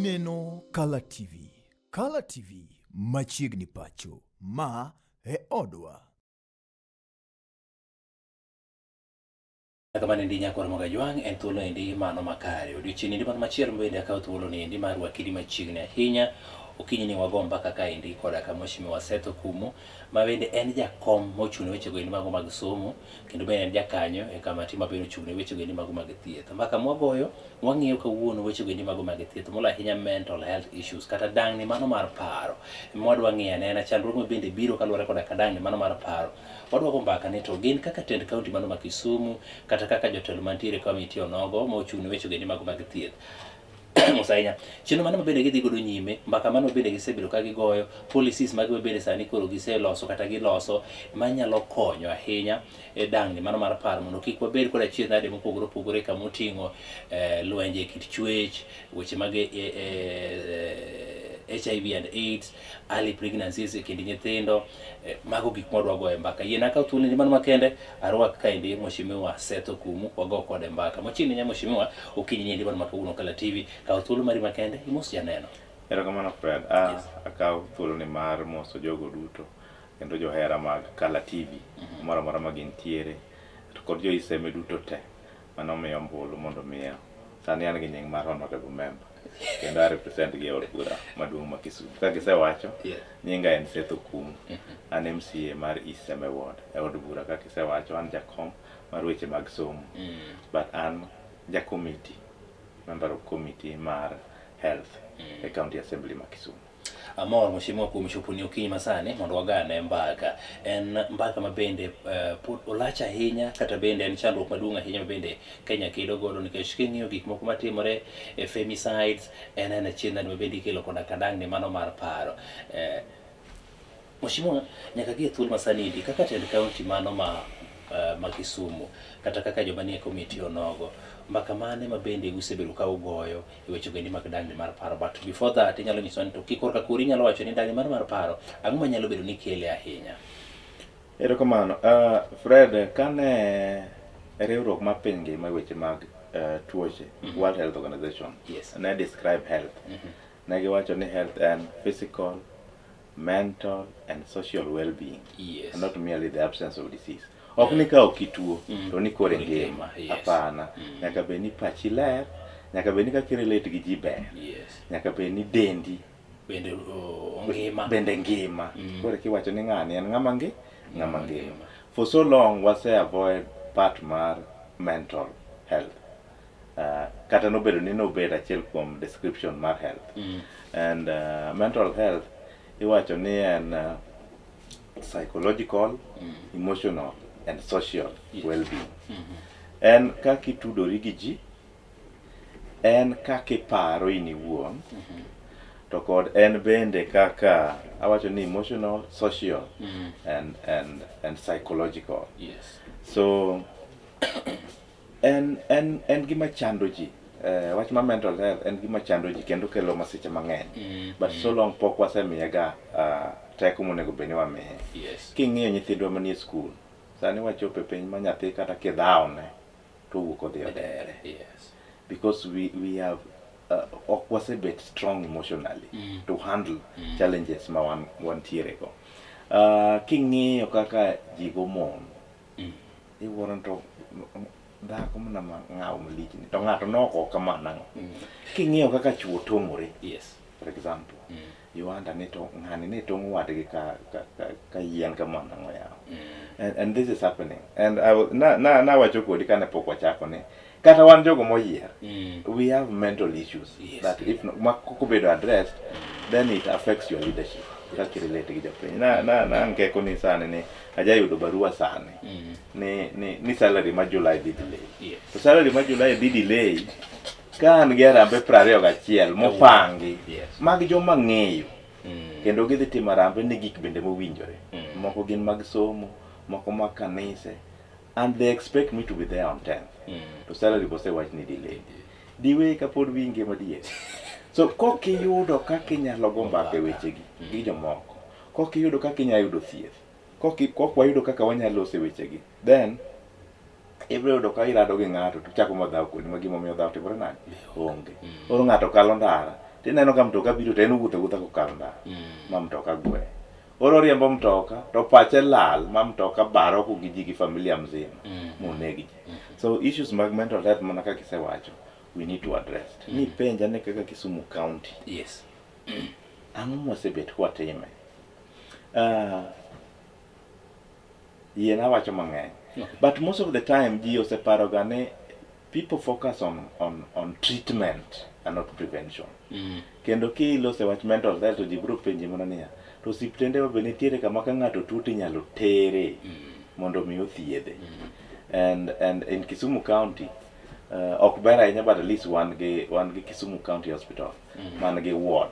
Ineno Kala TV. Kala TV machiegni pacho. Ma e odwa. Kamano endi nyakwar Mogajwang' en thuolo endi mano makare. Odiochieng' endi mano machielo bende akawo thuolo ni endi mar rwaki machiegni ahinya. Okinyi ni wago mbaka kaendi koda ka Mheshimiwa Seth Okumu ma bende en jakom mochung' ne wechego endi mago mag somo kendo bende en jakanyo e kamati ma bende ochung' ne wechego endi mago mag thieth. Mbaka mwagoyo wang'iyo kawuono wechego endi mago mag thieth molo ahinya mental health issues kata dangni mano mar paro. Mwadwa ng'iyo anena chandruok ma bende biro kaluwore koda ka dangni mano mar paro. Wadwa go mbaka ni to gin kaka tend kaunti mano ma Kisumu kata kaka jotelo mantiere e komiti onogo mochung' ne wechego endi mago mag thieth. Mos ahinya. Chenro mano ma bende gidhi godo nyime, mbaka mano bende gisebedo ka gigoyo, policies mag bende sani koro giseloso kata giloso manyalo konyo ahinya e dangni mano mar paro mondo kik wabed kod achiedh nade mopogore opogore kama oting'o eh, lwenje e kind chwech, weche mag eh, eh, HIV and AIDS, early pregnancies e kind nyithindo, eh, mago gik mwadwa goyo mbaka. Yiena akaw thuolo ni mano makende arwak kaendi Mheshimiwa Seth Okumu wago kode mbaka. Machiegni nya Mheshimiwa okinyi ni endi mano ma kawuono Kala TV, kaw thuolo mari makende imos janeno. Erokamano Fred. Ah, yes. Akaw thuolo ni mar moso jogo duto kendo johera mag Kala TV moro amora ma gintiere to kod jo Iseme duto te mane omiyo ombulu mondo omiya sani an gi nying mar honorable member kendo a represent gi e od bura maduong' ma Kisumu. Kaka isewacho, nyinga en Seth Okumu. An MCA mar East Seme Ward e od bura kaka isewacho an jakom mar weche mag somo but an ja committee member of committee mar health e county assembly ma Kisumu. Amor mheshimiwa kuom choponi okinyi masani mondo wagane mbaka. En mbaka ma bende pod olach ahinya kata bende en chandruok maduong' ahinya ma bende Kenya kedo godo nikech king'iyo gik moko matimore e femicides en en achiel nade ma bende ikelo koda kadangni mano mar paro. Mheshimiwa, nyaka gi e thuolo masani endi kaka tend kaunti mano ma ma Kisumu kata kaka joma nie komiti onogo, mbaka mane ma bende usebedo ka ugoyo e weche goendi mag dangni mar paro? But before that inyalo nyisowa ni to korka kori inyalo wacho ni dangni mar paro ang'o manyalo bedo ni kele ahinya? Erokamano. Fred, kane riwruok mar piny ngima e weche mag tuoche, World Health Organization, ne describe health, ne giwacho ni health en physical, mental and social well-being. And not merely the absence of disease. Ok ni ka ok ituo to ni koro ingima. Hapana. Nyaka bed ni pachi ler, nyaka bed ni kaka irelate gi ji ber. Nyaka bed ni dendi bende ngima. Bende ngima. Koro kiwacho ni ng'ani en ng'ama ngi, ng'ama ngima. For so long wase avoid part mar mental health. Kata nobedo ni nobed achiel kuom description mar health. And mental health iwacho ni en psychological, emotional and social well-being. En kaka itudori gi ji, en kaka iparo in iwuon, to kod en bende kaka awacho ni emotional, social and psychological. So en en en gima chando ji. Wach mar mental health en gima chando ji kendo kelo masiche mang'eny. But so long pok wasemiye ga teko monego bed ni wamiye. King'iyo nyithindwa manie skul, sani wachopo e piny ma nyathi kata kidhawone to owuok odhi odere. Because we have ok wasebet strong emotionally to handle challenges ma wan wantiere go. King'iyo kaka ji go mon, iwuoro ni to dhako mana ma ng'aw malich ni to ng'ato noko kama nang'o. King'iyo kaka chuo tong'ore, for example, you wonder ni to ng'ani ne tong'o wadgi ka yien kama nang'o yawa. And this is happening. And I was, na na nawacho kodi kane pok wachako ni kata wan jogo moyier, we have mental issues that if no, ma kobedo addressed, then it affects your leadership. Kaka relate gi jopiny. Na nkeko ni sani ni ajayudo barua sani ni salary ma July dhi delay. To salary ma July dhi delay ka an gi arambe 21 mopangi mag joma ng'eyo kendo gidhi timo arambe ni gik bende mowinjore. Moko gin mag somo, moko mag kanise, and they expect me to be there on 10th. To salary bosewach ni delay. Diwe kapod winge madier. So kokiyudo kaka inyalo go mbaka e wechegi gi jomoko, kokiyudo kaka inyalo yudo thieth, kok wayudo kaka wanyalo loso e wechegi, then ibiro yudo ka irado gi ng'ato to chako madhaw kodi ma gimomiyo dhaw timore nade? Onge. Koro ng'ato kalo ndara Tineno ka mtoka biro to en owuotho awuotha kokalo ndara ma mtoka gwe. Koro oriembo mtoka to pache lal ma mtoka bar oko gi ji gi familia mzima moneg ji. So issues mag mental health mana kaka isewacho we need to address. Ni penja ni kaka Kisumu County ang'o mwasebet kwatime? Yien awacho mang'eny. But most of the time ji oseparo ga ni people focus on treatment and not prevention. Kendo kilose wach mental health to ji biro penji mana niya, to osiptende be nitiere kama ka ng'ato tuo tinyalo tere mondo mi othiedhe. And in Kisumu County ok ber ahinya but at least wan gi Kisumu County Hospital man gi ward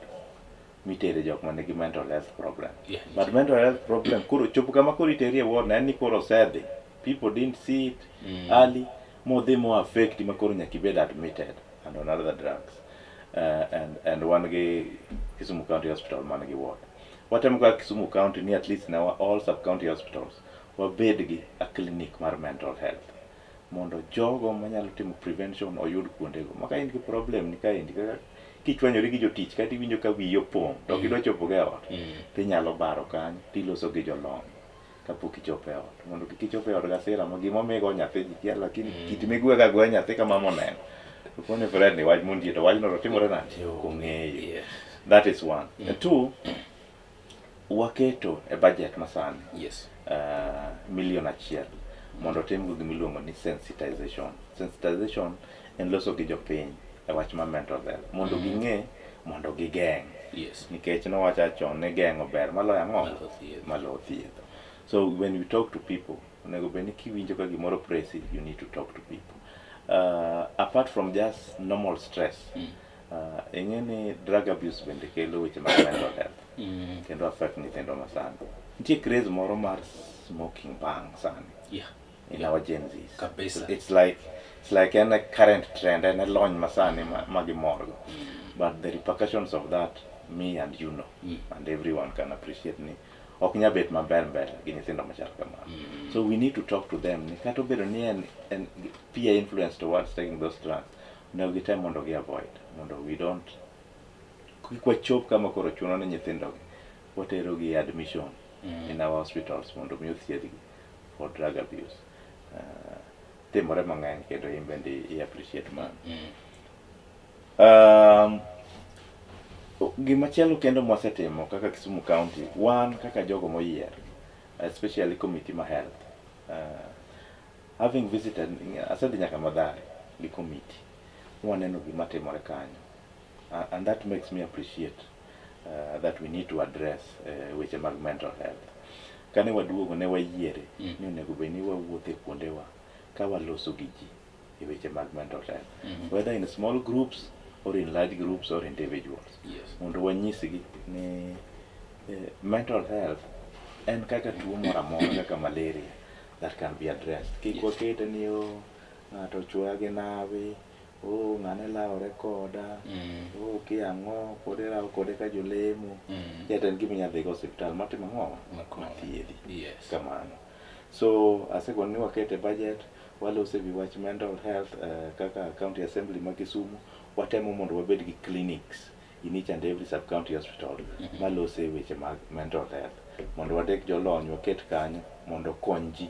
mitere jok man nigi mental health problem. But mental health problem koro chopo kama koro iteri e ward na en ni koro osedhi. People didn't see it early modhi mo affect ma koro nyaka ibed admitted and on other drugs. And wan gi Kisumu County Hospital man gi ward. Watemo kaka Kisumu County ni at least in our all sub county hospitals wabed gi a clinic mar mental health mondo jogo manyalo timo prevention oyud kuondego. Ma ka in gi problem ni kaendi kaka kichwanyori gi jotich kata iwinjo ka wiyi opong' to ok idwa chopo go e ot tinyalo baro kanyo tiloso gi jolony kapok ichopo e ot mondo kik ichop e ot gasira ma gimomiyo igo nyathi ji kia lakini kit migwega agoya nyathi ka mama oneno to koni Fred ni wach montie to wachno to timore nade ok ong'eyo. That is one. Two, waketo e budget masani million 1 mondo otimgo gimiluongo ni sensitization. Sensitization en loso gi jopiny e wach mar mental health mondo ging'e mondo gigeng'. Nikech nowacha chon ni geng'o ber maloyo ang'o? Maloyo thiedho. Maloyo thiedho. So when we talk to people, onego bed ni kiwinjo ka gimoro pressi, you need to talk to people. Apart from just normal stress, ing'e ni drug abuse bende kelo weche mag mental health kendo affect nyithindo masani. Nitie craze moro mar smoking bhang sani in our Gen Zs. Kabisa. It's like en a current trend, en e lony masani ma gimorgo. But the repercussions of that, me and you know, and everyone can appreciate ni ok nyal bet maber mbele gi nyithindo machal kamano. So we need to talk to them ni kata obedo ni en peer influence towards taking those drugs, onego gitem mondo gi avoid, mondo we don't kik wachop kama koro chuno ni nyithindo gi watero gi admission in our hospitals mondo mi othiedhgi for drug abuse. Timore mang'eny kendo in bende i appreciate mano. Gimachielo kendo mwasetimo kaka Kisumu County, wan kaka jogo moyier, especially committee ma health, having visited, asedhi nyaka Mathare gi committee, mwaneno gima timore kanyo. And that makes me appreciate that we need to address weche mag mental health. Kane waduogo ne wayiere ni onego bed ni wawuotho e kuondewa ka waloso gi ji e weche mag mental health, whether in small groups or in large groups or individuals, mondo wanyisgi ni mental health en kaka tuo moro amora kaka malaria that can be addressed. Kik wakete ni o ng'ato ochwoya gi nawi, o ng'ane lawore koda, o kia ang'o pod irawo kode ka jolemo. Yet en gima inyalo dhigo osiptal matimo ang'o? Makonyo. Mathiedhi. Kamano. So asegoni ni wakete budget walose wi wach mental health kaka county assembly ma Kisumu watemo mondo wabed gi clinics in each and every sub county hospital malose weche mag mental health mondo wadek jolony waket kanyo mondo okony ji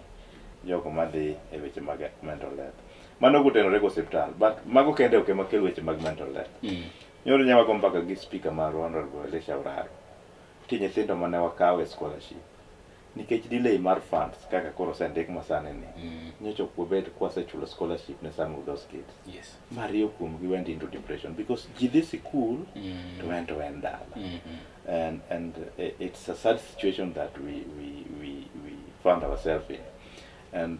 jogo madhi e weche mag mental health. Mano kotenore go osiptal but mago kende ok ema kel weche mag mental health. Nyoro ne wago mbaka gi speaker marwa Honorable Elisha Oraro. Nitie nyithindo mane wakawo e scholarship nikech delay mar funds kaka koro osendik masani ni nyocha ok wabed kwasechulo scholarship ne some of those kids. Mariyo kuomgi went into depression because ji dhi sikul to en to en dala. And it's a sad situation that we found ourselves in. And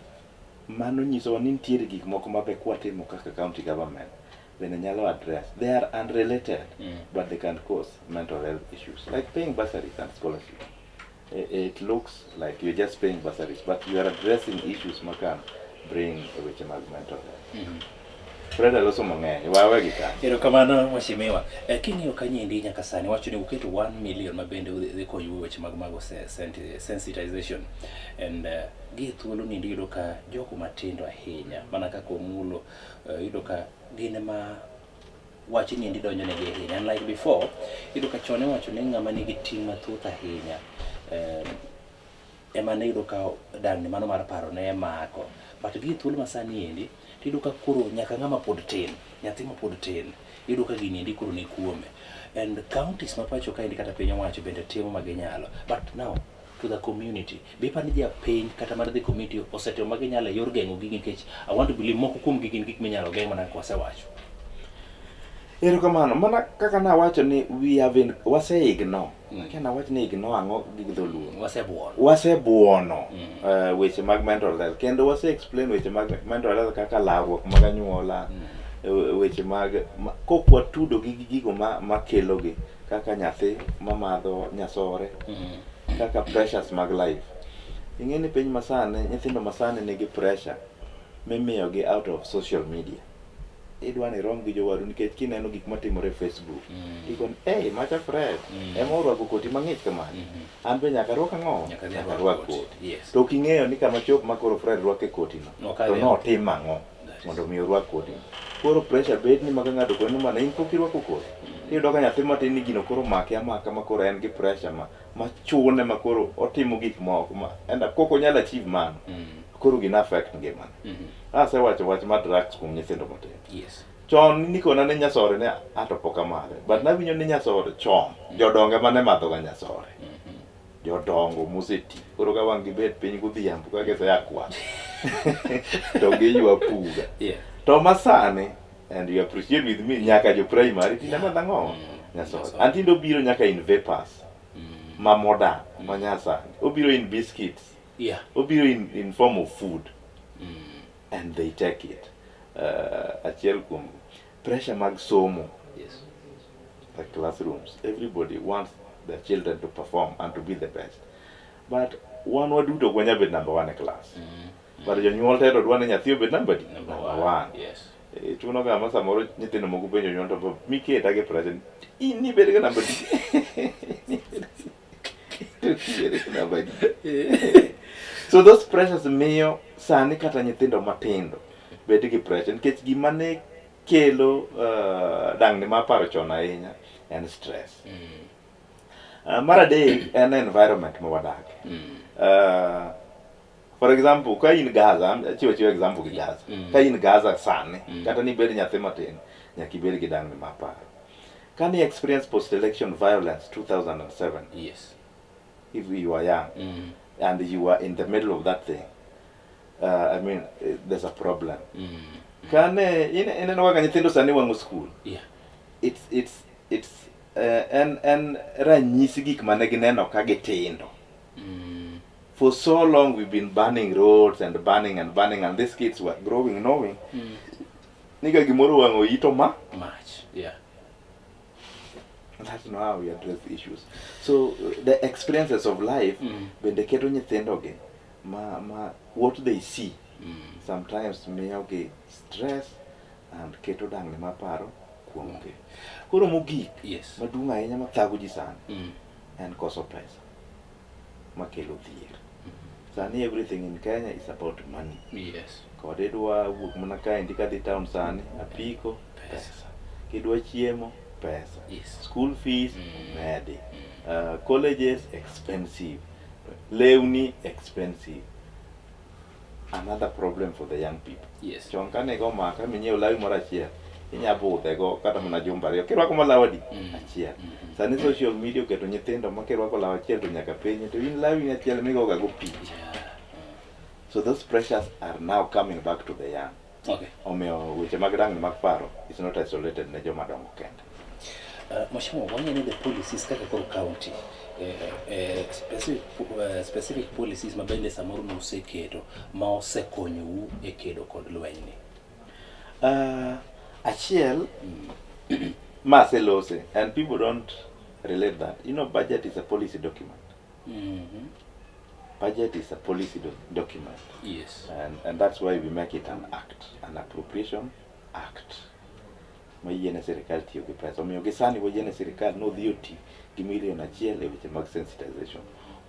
mano nyisowa ni nitiere gik moko mabe kwatimo kaka county government bende nyalo address. They are unrelated, but they can cause mental health issues like paying bursaries and scholarship. It looks like you're just paying bursaries, but you are addressing issues ma can bring weche mag mental health. Fred aloso mang'eny, wawe gi kanyo. Erokamano mheshimiwa. King'iyo kanyendi nyaka sani wacho ni uketo 1 million ma bende dhi konyo weche mag mago sensitization and gi e thuolo ni iyudo ka jogo matindo ahinya mana kaka omulo iyudo ka gin ema Wach ni endi donjo negi ahinya. Unlike before, iyudo ka chon iwacho ni ng'ama nigi ting' mathoth ahinya ema ne iyudo ka dangni mano mar paro ne mako. But gi e thuolo ma sani endi, tiyudo ka koro nyaka ng'ama pod tin, nyathi ma pod tin, iyudo ka gini endi koro ni kuome. And counties ma pacho kaendi kata piny owacho bende timo ma ginyalo. But now, to the community, be iparo ni japiny kata mar the community osetimo ma ginyalo e yor geng'o gigi nikech I want to believe moko kuom gi gin gik minyalo geng' mana kaka wasewacho. Erokamano. Mana kaka nawacho ni we have in, wase ignore. Akia nawach ni ignore ang'o gi dholuo. Wasebuono. Wasebuono weche mag mental health kendo wase explain weche mag mental health kaka lawruok mag anyuola, weche mag kok watudo gi gigo makelogi kaka nyathi mamadho nyasore, kaka pressures mag life. Ing'e ni piny masani, nyithindo masani nigi pressure mimiyogi out of social media. Idwa ni irom gi jowadu nikech kineno gik matimore e Facebook, ikoni, "Hey, macha Fred, ema orwako koti mang'ich kamano. An be nyaka arwak ang'o? Nyaka adhi Nyaka arwak arwak koti." koti." Yes. To ok ing'eyo ni kama chop ma koro Fred rwako e koti no, Ok to adhi. notimo ang'o mondo mi orwak koti no. Koro pressure bet ni maka ng'ato koni mana in pok irwako koti. Iyudo ka nyathi matin ni gino koro make amaka ma koro en gi pressure ma machune ma koro otimo gik moko ma end up kok onyal achieve mano. Koro gino affect ngimane. Asewacho wach mar drugs kuom nyithindo matindo. Yes. Chon nikona ni nyasore ne ato pok amadhe. But nawinjo ni nyasore chon. Jodongo ema ne madho ga nyasore. Jodongo moseti. Koro ka wang' gibet piny godhiambo ka gisea kwath. To giywa puga. Yeah. To masani, and you appreciate with me, nyaka jo primary tinde madho ang'o? Nyasore. Nyasore. An tinde obiro nyaka in vapors. Ma modern, ma nyasani. Obiro in biscuits. Yeah. Obiro in form of food. And they take it. Achiel kuom pressure mag somo. Yes. The classrooms. Everybody wants their children to perform and to be the best. But wan waduto ok wanyal bet number one e class. But jonyuol te to dwa ni nyathi obed number di? Number Number one. one. Yes. Chuno ga ma samoro nyithindo moko penjo jonyuol to miketa gi present. In ni bed ga number di. To ibed ga number di. So those pressures miyo sani kata nyithindo matindo bet gi pressure nikech gima ne kelo dangni mar paro chon ahinya en stress. Mar adek en environment ma wadake. For example, ka in Gaza, achiwo achiwa example gi Gaza. Ka in Gaza sani, kata ni ibed nyathi matin, nyaka ibed gi dangni mar paro. Ka ni experience post-election violence 2007, Yes. if you are young, and you are in the middle of that thing, I mean, there's a problem. Kane ineno kaka nyithindo sani wang'o school. Yeah. It's en ranyisi gik mane gineno ka gitindo. For so long we've been burning roads and burning and burning, and these kids were growing knowing ni ka gimoro wang'o ito ma Mach. Yeah. That's not how we address issues. So the experiences of life bende keto nyithindo gi ma what they see sometimes miyo gi stress and keto dangni mar paro kuomgi. Koro mogik Yes. maduong' ahinya mathago ji sani en koso pesa makelo dhier. Sani everything in Kenya is about money. Yes. Kod idwa wuok mana kaendi kadhi town sani, apiko, pesa. Kidwa chiemo, pesa. Yes. School fees, omedi. Colleges, expensive. Lewni, expensive. Another problem for the young people. Yes. Chon kane go maka minyiew lawi moro achiel, inya budhe go kata mana jumba ariyo. Kirwako ma law adi? Achiel. Sani social media oketo nyithindo ma kirwako law achiel to nyaka penji to in lawi ni achiel migoga go picha. So those pressures are now coming back to the young. Okay. Omiyo weche mag dangni mag paro is not isolated ne joma dongo kende. Mheshimiwa, wang'eyo ni the policies kaka koro county specific policies ma bende samoro noseketo ma osekonyou e kedo kod lweny ni. Achiel ma aselose and people don't relate that. You know, budget is a policy document. Budget is a policy document. Yes. And that's why we make it an act, an appropriation act. Mayiene sirikal tiyo gi pesa. Omiyo gi sani wayiene sirikal nodhi oti gi milion achiel e weche mag sensitization.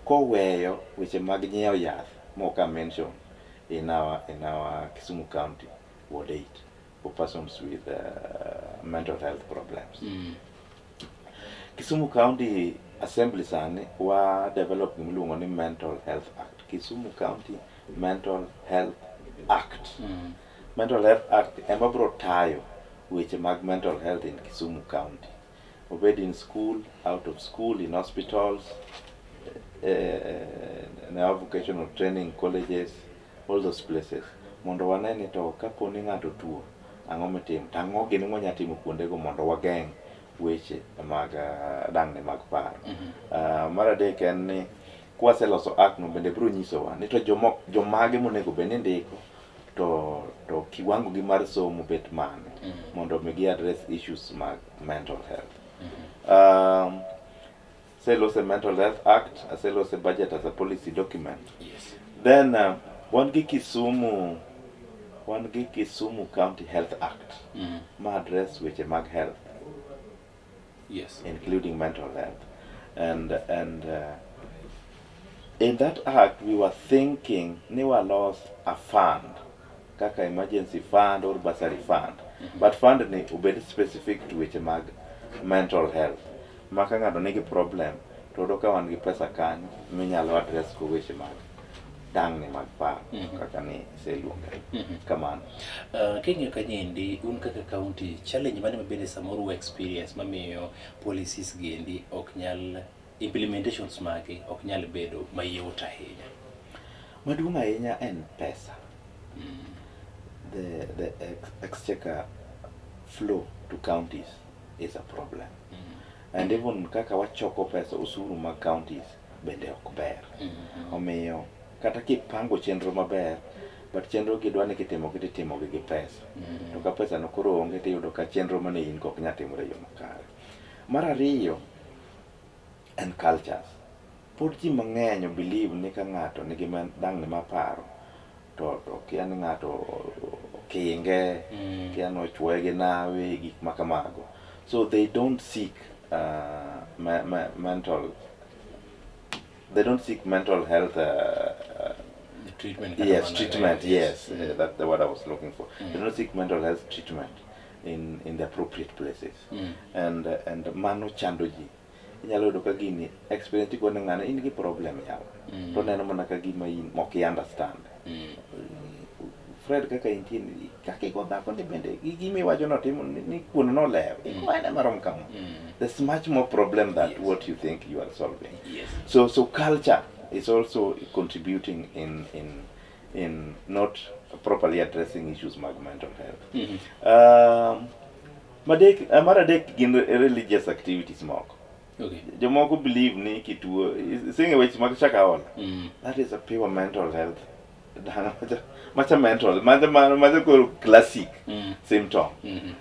Koweyo weche mag nyiewo yath moka mention in our Kisumu County Ward 8 for persons with mental health problems. Kisumu County Assembly sani wa develop gimiluongo ni Mental Health Act. Kisumu County Mental Health Act. Mental Health Act ema biro tayo weche mag mental health in Kisumu County. Obed in school, out of school, in hospitals, in our vocational training colleges, all those places. Mondo wane ni to kapo ni ng'ato tuo, ang'o mitimo? To ang'o gini mwanya timo kuondego mondo wageng' weche mag dang'ni mag paro. Mar adek en ni kwaseloso act no bende biro nyisowa ni to jomage monego bed ni ndiko to kiwango gi mar somo bet mane mondo mi gi address issues mag mental health. Aselose Mental Health Act, aselose budget as a policy document. Then wan gi Kisumu County Health Act ma address weche mag health, including mental health. And in that act we were thinking ni walos a fund kaka emergency fund or bursary fund. But fund ni obed specific to weche mag mental health. Ma ka ng'ato nigi problem to yudo ka wan gi pesa kanyo minyalo address go weche mag dang'ni mag paro kaka ni iseluonge kamano. King'iyo kanyendi un kaka county, challenge mane mabende samoro u experience mamiyo policies gi endi ok nyal implementations mage ok nyal bedo mayot ahinya? Maduong' ahinya en pesa. The exchequer flow to counties is a problem. And even kaka wachoko pesa, osuru mag counties bende ok ber. Omiyo kata kipango chenro maber, but chenro gi dwa ni kitimogi titimogi gi pesa. To ka pesa no koro onge, tiyudo ka chenro mane in go ok nyal timore e yo makare. Mar ariyo en cultures. Pod ji mang'eny o believe ni ka ng'ato nigi dang'ni mar paro to kia ni ng'ato okinge, kia ni ochuoye gi nawi, gik ma kamago. So they don't seek me, me, mental they don't seek mental health The treatment. Yes, treatment, yes. That's the word I was looking for. They don't seek mental health treatment in the appropriate places. And mano chando ji. Inyalo yudo ka gini experience igone ng'ano in gi problem yawa. To neno mana ka gima in ok i understand. Fred, kaka intie ni, kaka igo dhako ni bende gi gima iwacho no timo ni kuon nolewo. Igoene marom kama. There's much more problem than what you think you are solving. So culture is also contributing in not properly addressing issues mag mental health. Mar adek gin religious activities moko. Jomoko believe ni kituo sing'e weche mag Shakahola. That is a pure mental health. Macha mental, macha koro classic symptom.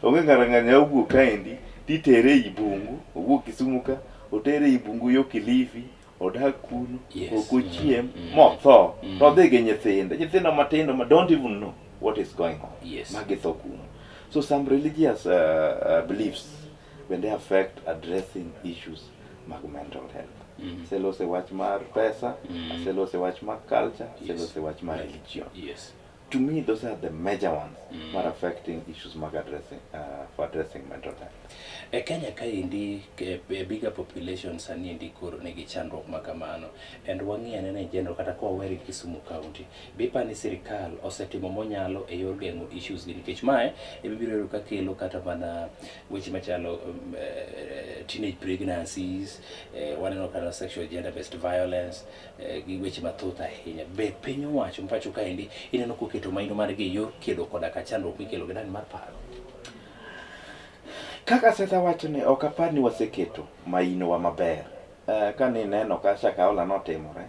Onge ng'ato ng'anya owuok kaendi titere ei bungu, owuok Kisumu ka, otere ei bungu yo Kilifi, odak kuno, ok ochiem, motho, to odhi gi nyithinde, nyithindo matindo ma don't even know what is going on. Ma githo kuno. So some religious beliefs bende affect addressing issues mag mental health. Aselose wach mar pesa, aselose wach mar culture, aselose wach mar religion. To me, those are the major ones that are affecting issues mag addressing for addressing mental health. E Kenya kaendi e bigger population sani endi koro nigi chandruok ma kamano, and wang'i anena in general kata kwa weri Kisumu County, be iparo ni sirikal osetimo monyalo e yor geng'o issues gi? Nikech mae ema ibiro yudo ka kelo kata mana weche machalo teenage pregnancies, waneno kata sexual gender based violence, gi weche mathoth ahinya. Be piny owacho mapacho kaendi ineno koketo maino margi e yor kedo koda ka chandruok mikelo gi dani mar paro? Kaka Setha wacho ni ok apar ni waseketo mainowa maber. Ka nineno ka Shakahola notimore,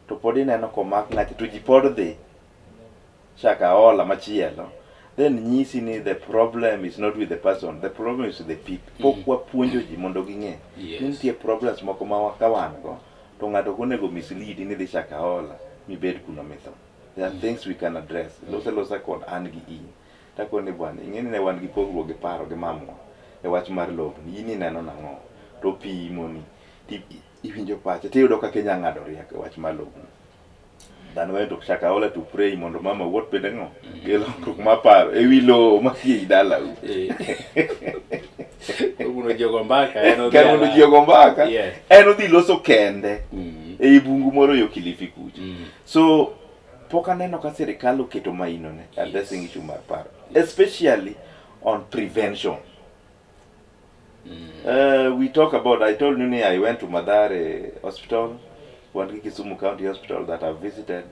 to pod ineno komak ng'ato to ji pod dhi Shakahola machielo. Then nyisi ni the problem is not with the person, the problem is with the people. Pok wapuonjo ji mondo ging'e ni nitie problems moko ma ka wan go to ng'ato ok onego mislead ni dhi Shakahola mibed kuno mitho. There are things we can address. Lose losa kod an gi in. Takoni bwana, ing'e ni ne wan gi pogruok gi paro gi mamwa e wach mar lobni. In ineno nang'o? To pimoni. Ti iwinjo pache tiyudo kaka inya ng'ado rieko e wach mar lobni. Than went to Shakahola to pray mondo mama wuot bende ng'o? Gi lokruok mar paro e wi lowo mantie ei dalau. mondo ji ogo mbaka en odhi Kar mondo alala. ji ogo mbaka, Yes. en odhi loso kende ei bungu moro yo Kilifi kucha. So pok aneno ka sirikal oketo maino ne addressing issue mar paro, especially on prevention. We talk about, I told you ni I went to Mathare Hospital, wan gi Kisumu County Hospital that I've visited,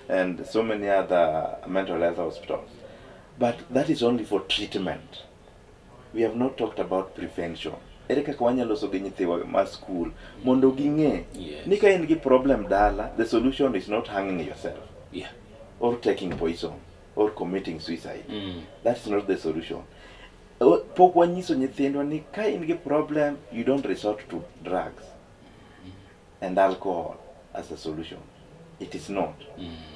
and so many other mental health hospitals. But that is only for treatment. We have not talked about prevention. Ere kaka wanyalo loso gi nyithiwa ma school mondo ging'e ni ka in gi problem dala, the solution is not hanging yourself or taking poison or committing suicide. That's not the solution. Pok wanyiso nyithindwa ni ka in gi problem, you don't resort to drugs and alcohol as a solution. It is not.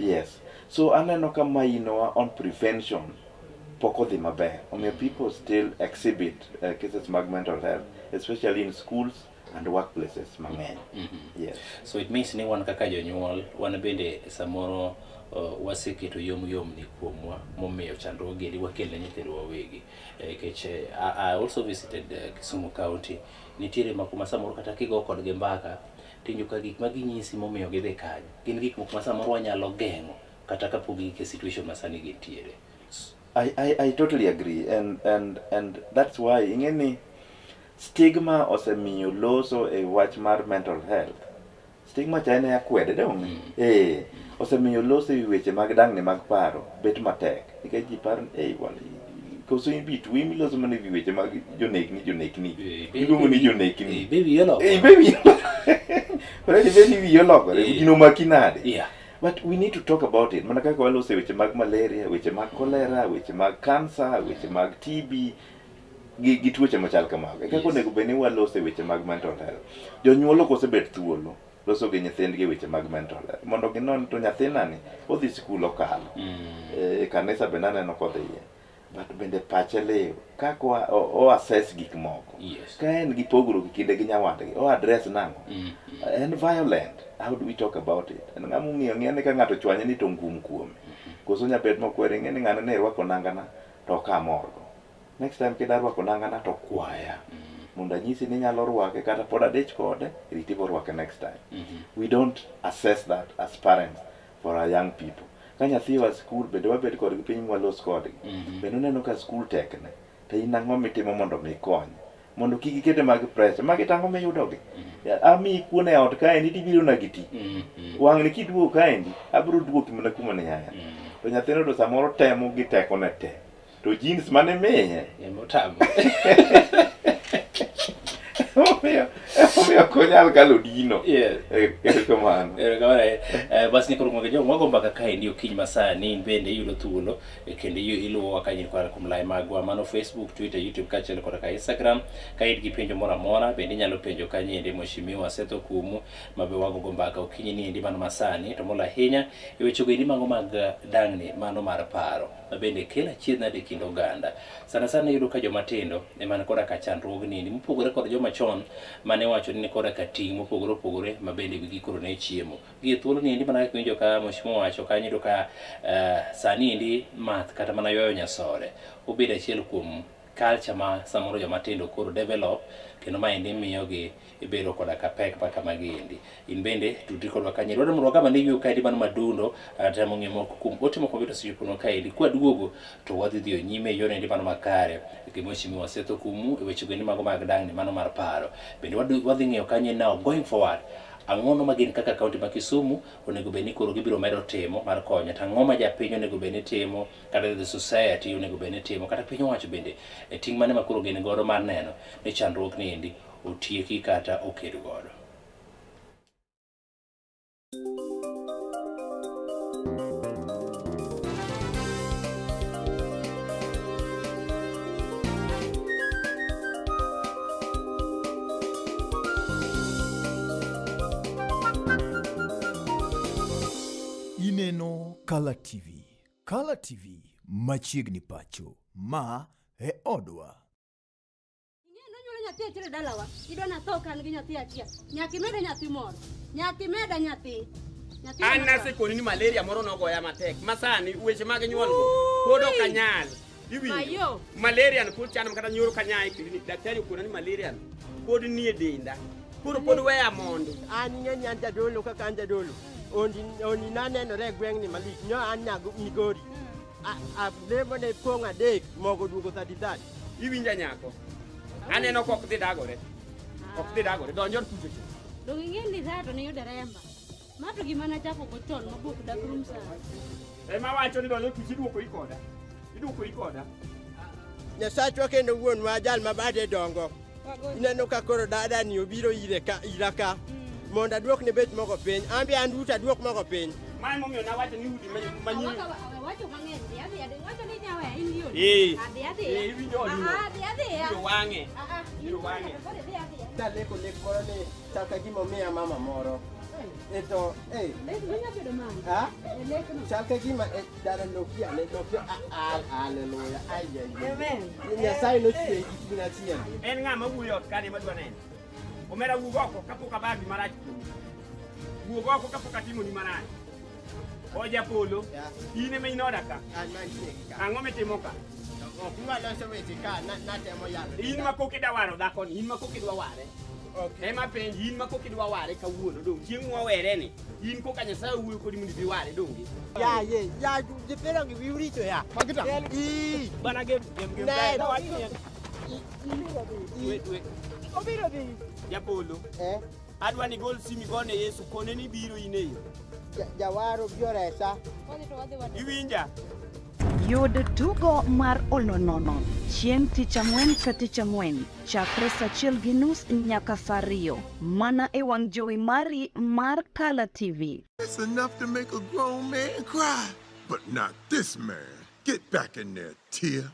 Yes. So aneno ka mainowa on prevention pok odhi maber. Omiyo people still exhibit cases mag mental health, especially in schools and workplaces mang'eny. Yes. So it means ni wan kaka jonyuol, wan bende samoro waseketo yom yom ni kuomwa momiyo chandruoge endi wakel ne nyithindwa wawegi. Nikech I also visited Kisumu County. Nitiere moko ma samoro kata kigo kodgi mbaka, tiwinjo ka gik ma ginyisi momiyo gidhi kanyo gin gik moko ma samoro wanyalo geng'o kata kapok gik e situation ma sani gintiere. I totally agree, and that's why ing'e ni stigma osemiyo loso e wach mar mental health. Stigma cha en e akwede dong'? Osemiyo loso e weche mag dang'ni mag paro bet matek nikech ji paro ni ei bwana, koso in bi tuo miloso mana e wi weche mag jonekni jonekni iluongo ni jonekni. Be wiyi olokore? Be wiyi Already be ni wiyi olokore, gino omaki nade? But we need to talk about it. Mana kaka waloso e weche mag malaria, weche mag cholera, weche mag cancer, weche mag TB, gi tuoche machal kamago. E kaka onego bed ni waloso e weche mag mental health. Jonyuol ok osebet thuolo loso gi nyithindgi e weche mag mental health. Mondo ginon to nyathinani odhi sikul okalo. E kanisa bende aneno kodhiye. But bende pache liw. Kaka o assess gik moko. Ka en gi pogruok e kinde gi nyawadgi, o address nang'o? En violent. How do we talk about it? En ng'ama ong'iyo ng'iya ni ka ng'ato chwanye ni to ngum kuome. Koso nya bet mokwere ing'e ni ng'ane ne rwako nangana to ok amorgo. Next time kida rwako nangana to kwaya. Mondo anyisi ni inyalo rwake kata pod adich kode, riti borwake next time. We don't assess that as parents for our young people. Ka nyathi wa school bende wabed kodgi piny mwalos kodgi. Bende uneno ka school tekne. To in ang'o mitimo mondo mi ikony? Mondo kik ikete mag pressure. Magi to ang'o miyudogi? Amiyi kuon e ot kaendi tibiro na gi tich. Wang'ni kiduogo kaendi, abiro duoki mana kuma ne iaye. To nyathino to samoro temo gi tekone te. To jeans mane miye? Ema otamo. Omiyo ok onyal kalo dino. Erokamano. Erokamano. Bas ni koro mwaka jo mwago mbaka kaendi okinyi masani in bende iyudo thuolo kendo iluwowa kanyo kokalo kuom lai magwa mano Facebook, Twitter, YouTube kaachiel koda ka Instagram. Ka in gi penjo moro amora bende inyalo penjo kanyo endi Mheshimiwa Seth Okumu ma be wagogo mbaka okinyi ni endi mano masani to molo ahinya e wechego endi mago mag dang'ni mano mar paro ma bende kelo achiedh nade e kind oganda. Sana sana iyudo ka joma tindo ema ni koda ka chandruogni endi mopogore kod joma chon mane iwacho ni koda ka ting' mopogore opogore ma bende wigi koro ne chiemo. Gi e thuolo ni endi mana kaka iwinjo ka Mheshimiwa owacho kanyo iyudo ka sani endi math kata mana ywayo nyasore obedo achiel kuom culture ma samoro joma tindo koro develop kendo maendi miyogi bedo koda ka pek ma kamagi endi. In bende tudri kodwa kanyo. Dwaro mondo wagam ane yueyo kaendi mano madundo temo ng'iyo moko kuom ote moko mabende osechoponwa kaendi. Kwaduogo to wadhi dhiyo nyime e yorno endi mano makare gi Mheshimiwa Seth Okumu e wechego endi mago mag dang'ni mano mar paro. Bende wadhi ng'iyo kanyo now going forward ang'ono ma gin kaka kaunti ma Kisumu onego bed ni koro gibiro medo timo mar konyo to ang'o ma japiny onego bed ni timo kata the society onego bed ni timo kata piny owacho bende e ting' mane ma koro gin godo mar neno ni chandruok ni endi otieki kata oked godo. Ineno Kala TV. Kala TV machiegni pacho. Ma e odwa. Ing'e nonyuolo nyathi achiel e dalawa. Idwa natho ka an gi nyathi achiel. Nyaka imeda nyathi moro. Nyaka imeda nyathi. Nyathi An moro. nasekoni ni malaria moro nogoya matek ma sani weche mag nyuol go pod ok anyal. Iwinjo? Mayo. Malaria no pod chando kata nyoro kanyae e clinic. Daktari okona ni malaria no pod nie denda. Koro pod weya mondo. An ing'e ni an jadolo kaka an jadolo. Ondi ondi nanenore e gweng'ni malich. Nyo an nyago Migori. Alemo ne pong' adek mogo duogo 33. Iwinja nyako? Aneno kok dhi dagore. Ok dhi dagore. Donj od kucho cha. Donge ing'e ni rato ne yude remba. Ma to gima nachako go chon mabok dak rum sani. Ema wacho ni donj od kucho iduokori koda. Iduokori koda. Nyasachwa kendo wuonwa jal ma bade dongo. Ineno ka koro dada ni obiro ire ka ira ka. Mondo aduok ne bech mogo piny. An be an duto aduok mogo piny. Ma emomiyo nawacho ni udi manyien. Wacho mang'eny, dhi adhiya, wacho ni nyaweya in gi odi. Eh. Adhi adhiya. Eh, iwinjo odi no. Ah, adhi adhiya. Ibiro wang'e. Ah, ah, in Ibiro wang'e. koro idhi adhiya. Naleko lek moro ni chal ka gima omiya mama moro. E to, eh, Lek no nyalo bedo mane? ha? E lek no. Chal ka gima e, dada loki ane loki haleluya. Ai ai. Amen. Nyasaye nochweyi gi chuny achiel. En ng'a mawuoyo ot kani madwa neno? Omera wuog oko kapok abagi marach kuomi. Wuog oko kapok atimoni marach. Oja polo, in ema in oda ka. An mantie gi ka. Ang'o mitimo ka? Ok nwaloso weche ka natemo yalo. In ma kok idwa waro dhakoni, in ma kok idwa ware. Ema penji, in ma kok idwa ware kawuono dong' chieng' mwawere ni, in koka Nyasaye owuoyo kodi mondo ibi ware donge? Ya ye, ya nyithindo gi wiu richo ya. Magita. Ii. Bana gem gem gem. Ne. Dwe dwe. Obiro dhi. Japolo. Eh? Adwa ni gol simi gone Yesu kone ni biro in e yo. Jawaro biro resa. Iwinja? Yud tugo mar Olonono chieng' tich ang'wen ka tich ang'wen chakre saa achiel gi nus nyaka saa ariyo mana e wang' jowi mari mar Kala TV. It's enough to make a grown man cry, but not this man. Get back in there, Tia.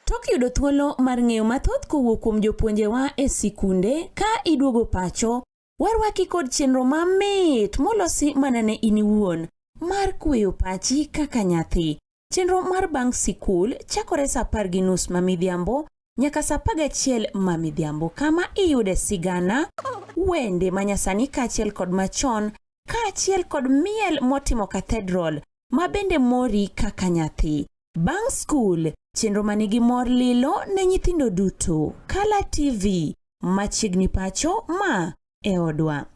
Tok yudo thuolo mar ng'eyo mathoth kowuok kuom jopuonjewa e sikunde ka iduogo pacho, warwaki kod chenro mamit molosi mana ne in iwuon mar kweyo pachi kaka nyathi. Chenro mar bang' sikul chakore saa 10:30 ma midhiambo nyaka saa 11 ma midhiambo kama iyude sigana, wende manyasani kaachiel kod machon kaachiel kod miel motimo cathedral ma bende mori kaka nyathi. Bang' skul, chenro manigi mor lilo ne nyithindo duto. Kala TV, machiegni pacho ma e odwa.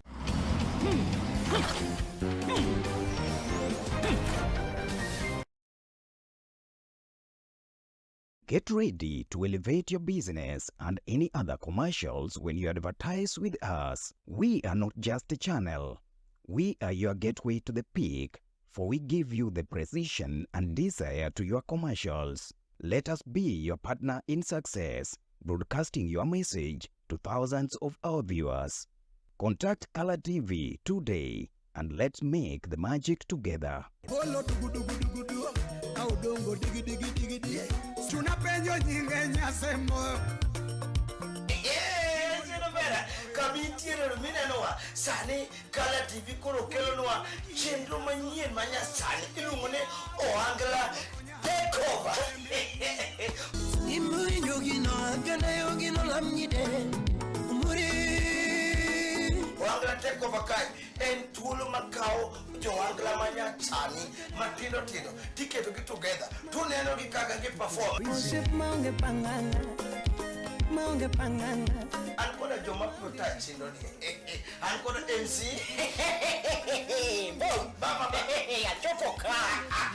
Get ready to elevate your business and any other commercials when you advertise with us. We are not just a channel. We are your gateway to the peak, for we give you the precision and desire to your commercials. Let us be your partner in success, broadcasting your message to thousands of our viewers. Contact Color TV today and let's make the magic together. Polo dugudugudugudu, audongo digi digi digi digi. Chuna penjo nyinge nyasemo. Kama minenowa sani Kala TV koro kelonwa chenro manyien ma nyasani iluongo ni Ohangla Takeover. Ohangla Takeover kae en thuolo makawo jo-ohangla manyasani matindo tindo tiketogi together tuneno gi kaka gi perform. An koda joma biro tayo chenro ni. An koda MC. Baba ba. Achopo ka.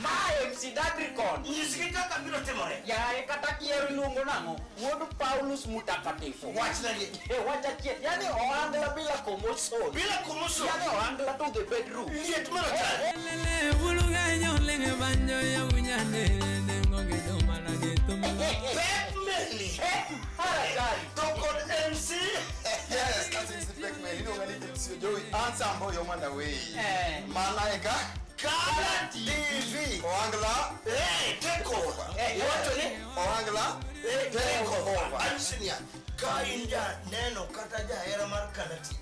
Ma MC Dadricon. Nyisgi kaka biro timore. Yaye kata kier iluongo nang'o? Wuod Paulus Mutakatifu. Wachna gi. Wach achiel. Yani ohangla bila commotion. Bila commotion. Yani ohangla to the bedroom. Liet mar atari. Pep Meli. To kod MC. Yes, that's MC Pek Meli. Iluonga ni MC Joey. Answer mboyo mana wei. Malaika. Kala TV. Ohangla. Hey, take over. Wacho ni Ohangla. Take over. Anyisi niya, ka in ja neno kata jahera mar Kala TV,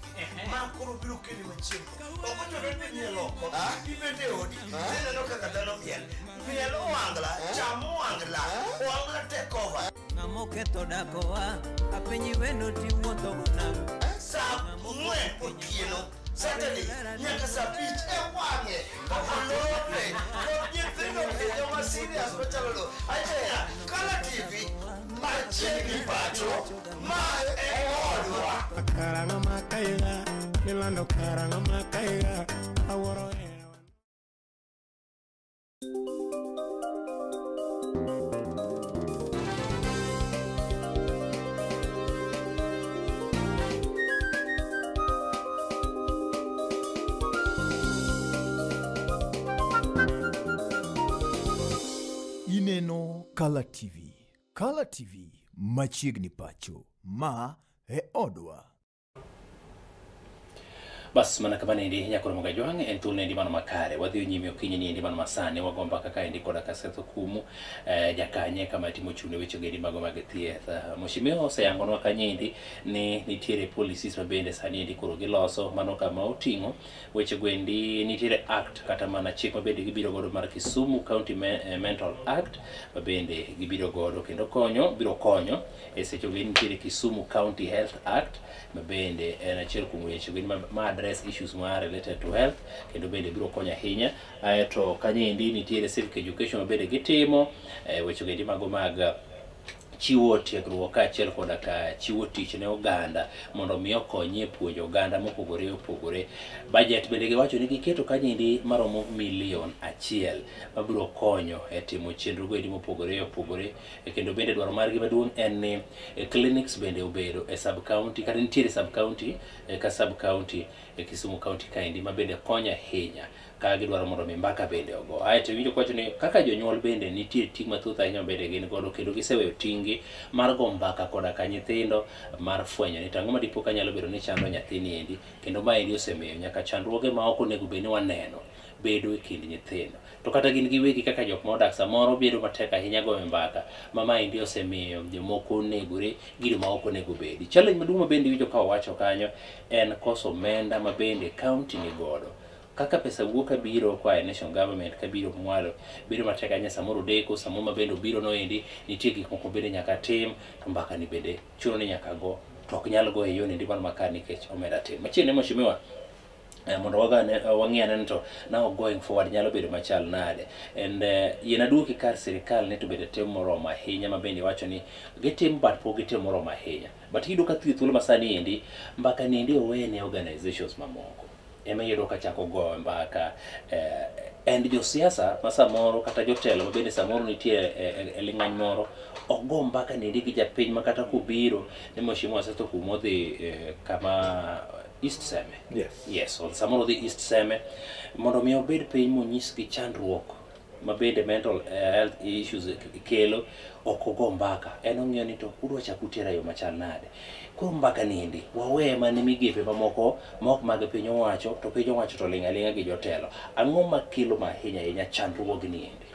ma koro biro keli machiegni. Ok ochuno ni ibed miel oko, ibet e odi, tineno kaka dhano miel. Miel ohangla, cham ohangla, ohangla take over. Ng'amoketho dakowa apenji weno tiwuotho go nang'o Sa 4 otieno. Saturday nyaka saa 5 e wang'e olore kod nyithindo kendo ma serious machalo no. Acheya, Kala TV machiegni pacho, ma e odwa. Karanga makaiga, milando karanga makaiga, awuoro hera. Ineno Kala TV. Kala TV machiegni pacho. Ma e odwa. Bas mana kama nendi nyakoro mga jwang' en thuolo nendi mano makare wadhi nyime okinyi ni endi mano masani wago mbaka ka endi koda ka Seth Okumu jakanye kama timo chune weche gendi mago mag thieth. Mheshimiwa oseyangonwa kanyo endi ni nitiere policies ma bende sani endi koro giloso mano kama oting'o weche gwendi nitiere act kata mana chik ma bende gibiro godo mar Kisumu County Mental Act ma bende gibiro godo kendo konyo biro konyo e seche go nitiere Kisumu County Health Act ma bende en achiel kuom weche go ma address issues ma related to health kendo bende biro konyo ahinya. Aeto kanyo endi nitiere civic education ma bende gitimo weche go endi mago mag chiwo tiegruok kaachiel koda ka chiwo tich ne oganda mondo mi okonyi e puonjo oganda mopogore opogore. Budget bende giwacho ni giketo kanyo endi maromo milion 1 mabiro konyo e timo chenro go endi mopogore opogore. Kendo bende dwaro margi maduong' en ni clinics bende obedo e sub county kata nitiere sub county ka sub county e Kisumu County kaendi ma bende konyo ahinya ka gidwaro mondo mi mbaka bende ogo. Aeto iwinjo kwacho ni kaka jonyuol bende nitie ting' mathoth ahinya ma bende gin godo kendo giseweyo ting' mar go mbaka koda ka nyithindo mar fwenyo ni to ang'o ma dipo ka nyalo bedo ni chando nyathini endi kendo maendi osemiyo nyaka chandruoge ma ok onego bed ni waneno bedo e kind nyithindo. To kata gin giwegi kaka jok ma odak samoro bedo matek ahinya goyo mbaka ma maendi osemiyo jomoko onegore gido ma ok onego bedi. Challenge maduong' ma bende iwinjo ka owacho kanyo en koso omenda ma bende county ni godo. Kaka pesa wuok kabiro koa e national government kabiro mwalo bedo matek ahinya samoro odeko samoro ma bende obiro noendi nitie gik moko bende nyaka tim to mbaka ni bende chuno ni nyaka go to ok nyal go e yono endi mar makare nikech omenda tin. Machiegni mheshimiwa mondo wagane wang'i ane ni to now going forward nyalo bedo machal nade and yien aduoki kar sirikal ni to bende timo moromo ahinya ma bende iwacho ni gitimo but pok gitimo moromo ahinya but iyudo ka thuolo masani endi mbaka ni endi owene organizations mamoko ema iyudo ka chako goyo mbaka and josiasa ma samoro kata jotelo ma bende samoro nitie e ling'any moro ok go mbaka ni endi gi japiny ma kata kobiro ni mheshimiwa Seth Okumu odhi kama East Seme. Yes. Yes, samoro odhi East Seme mondo mi obed piny monyisgi chandruok ma bende mental health issues kelo ok ogo mbaka en ong'iyo ni to udwa chak utera yo machal nade. Koro mbaka ni endi waweye mana migepe mamoko ma ok mag piny owacho to piny owacho to ling' aling'a gi jotelo. Ang'o makelo ma ahinya ahinya chandruogni endi?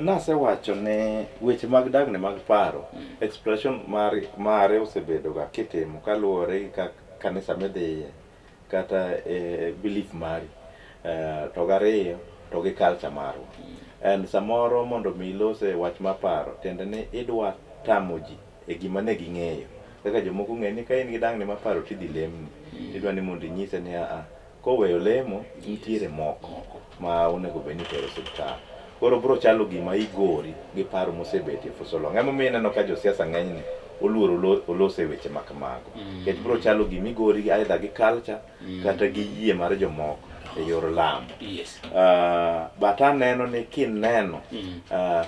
Nasewacho ni weche mag dagni mag paro expression mare osebedo ga kitimo kaluwore gi kaka kanisa midhiye kata belief mari to gariyo to gi culture marwa. And samoro mondo mi ilose wach mar paro tiende ni idwa tamo ji e gima ne ging'eyo. Kaka jomoko ong'eyo ni ka in gi dangni mar paro tidhi lemni. Idwa ni mondo inyise ni aa koweyo lemo nitiere moko ma onego bed ni itero e osiptal. Koro biro chalo gima igori gi paro mosebetie for so long. Emomiyo ineno ka josiasa ng'enyne oluoro olose weche ma kamago. Nikech biro chalo gima igori either gi culture kata gi yie mar jomoko e yor lamo. Yes. But aneno ni kineno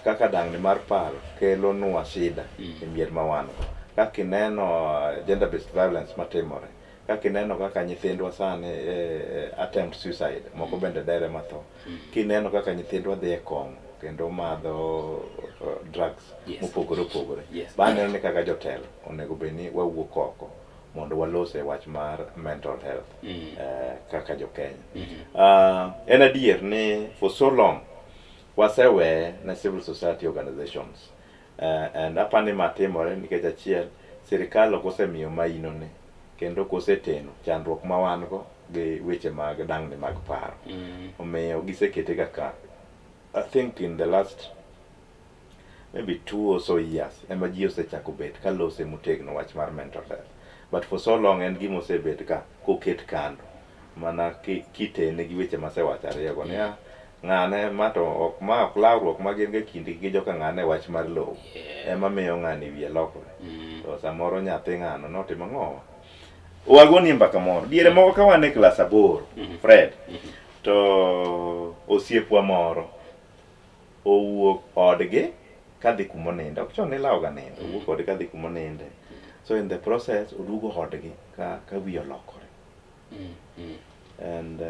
kaka dangni mar paro kelo nwa shida e mier ma wan go. Kaka ineno gender based violence matimore. Kaka ineno kaka nyithindwa sani attempt suicide moko bende dere matho. Kineno kaka nyithindwa dhi e kong'o kendo madho drugs mopogore opogore. Ba aneno ni kaka jotelo onego bed ni wawuok oko mondo walose wach mar mental health kaka jo Kenya. En adier ni for so long waseweye ne civil society organizations and apani ma timore nikech achiel sirikal ok osemiyo maino ne kendo ok oseteno chandruok ma wan go gi weche mag dangni mag paro. Omiyo gisekete ga kando. I think in the last maybe 2 or so years ema ji osechako bet ka lose motegno wach mar mental health. But for so long en gima osebet ka koket kando. Mana kitene gi weche masewacho ariyogo niya, ng'ane ma to ok ma ok lawruok ma gin go e kindgi gi joka ng'ane e wach mar lowo ema miyo ng'ani wiye lokore. To samoro nyathi ng'ano notimo ang'owa? Wagonie mbaka moro. Diere moko ka wan e klas aboro, Fred, to osiepwa moro owuok odgi kadhi kumoninde. Ok chon nilawoga nindo. Owuok odgi kadhi kumoninde. So in the process oduogo odgi ka, ka wiye olokore. And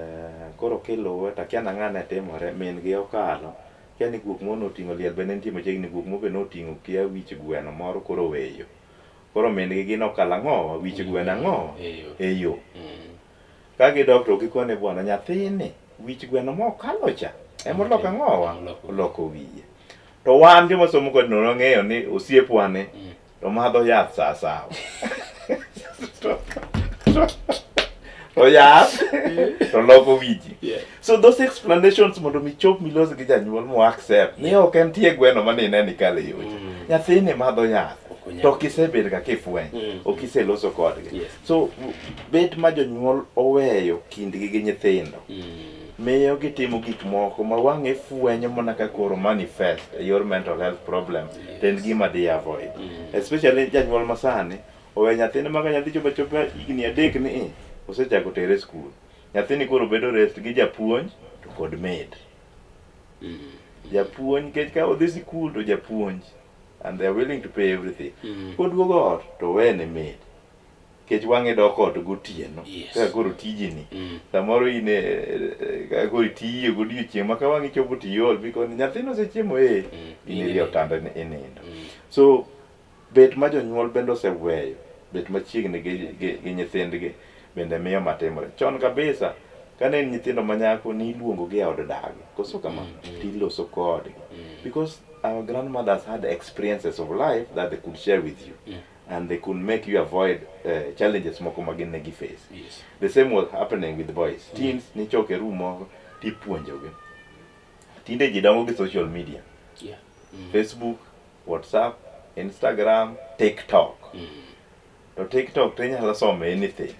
koro kiluwe to akia nang'a ne timore, min gi okalo, kia ni guok moro noting'o liel be ne nitie machiegni, guok moro be noting'o kia wich gweno moro koro oweyo. Koro min gi gin okalo ang'owa, wich gweno ang'owa e yo. Ka gidok to gikone bwana nyathini wich gweno mokalo cha ema oloko ang'owa, oloko wiye. To wan joma somo kod nono ng'eyo ni osiepwa ni to madho yath saa sawa. To yath to loko wiji. So those explanations mondo mi chop milos gi janyuol mo accept ni ok en tie gweno mane ineno ikalo e yocha. Nyathini madho yath to ok isebedo ka kifweny, ok iseloso kodgi. So bet ma jonyuol oweyo kindgi gi nyithindo miyo gitimo gik moko ma wang'e fwenyo mana ka koro manifest e yor mental health problem to en gima di avoid. Especially janyuol masani owe nyathine ma ka nyathi chopo achopa higni adek ni i, osechako tere e skul. Nyathini koro bedo raised gi japuonj to kod maid. Japuonj nikech ka odhi sikul to japuonj and they are willing to pay everything. Koduogo ot to owene maid. Nikech wang'e dok ot gotieno. Kaka koro tijini. Samoro in e, e, kaka koro itiyo godiochieng' ma ka wang'i chopo to iol because nyathino osechiemo eh. In irie otanda inindo. So bet ma jonyuol bende oseweyo bet machiegni gi, gi, gi nyithindgi bende miyo matimore. Chon kabisa kane en nyithindo ma nyako niluongo gi e od dagi koso kamano tiloso kodgi because our grandmothers had experiences of life that they could share with you and they could make you avoid challenges moko ma gin ne gi face. The same was happening with boys. Teens nichoke room moko tipuonjogi. Tinde ji dongo gi social media. Facebook, WhatsApp, Instagram, TikTok. To TikTok to inyalo somo anything.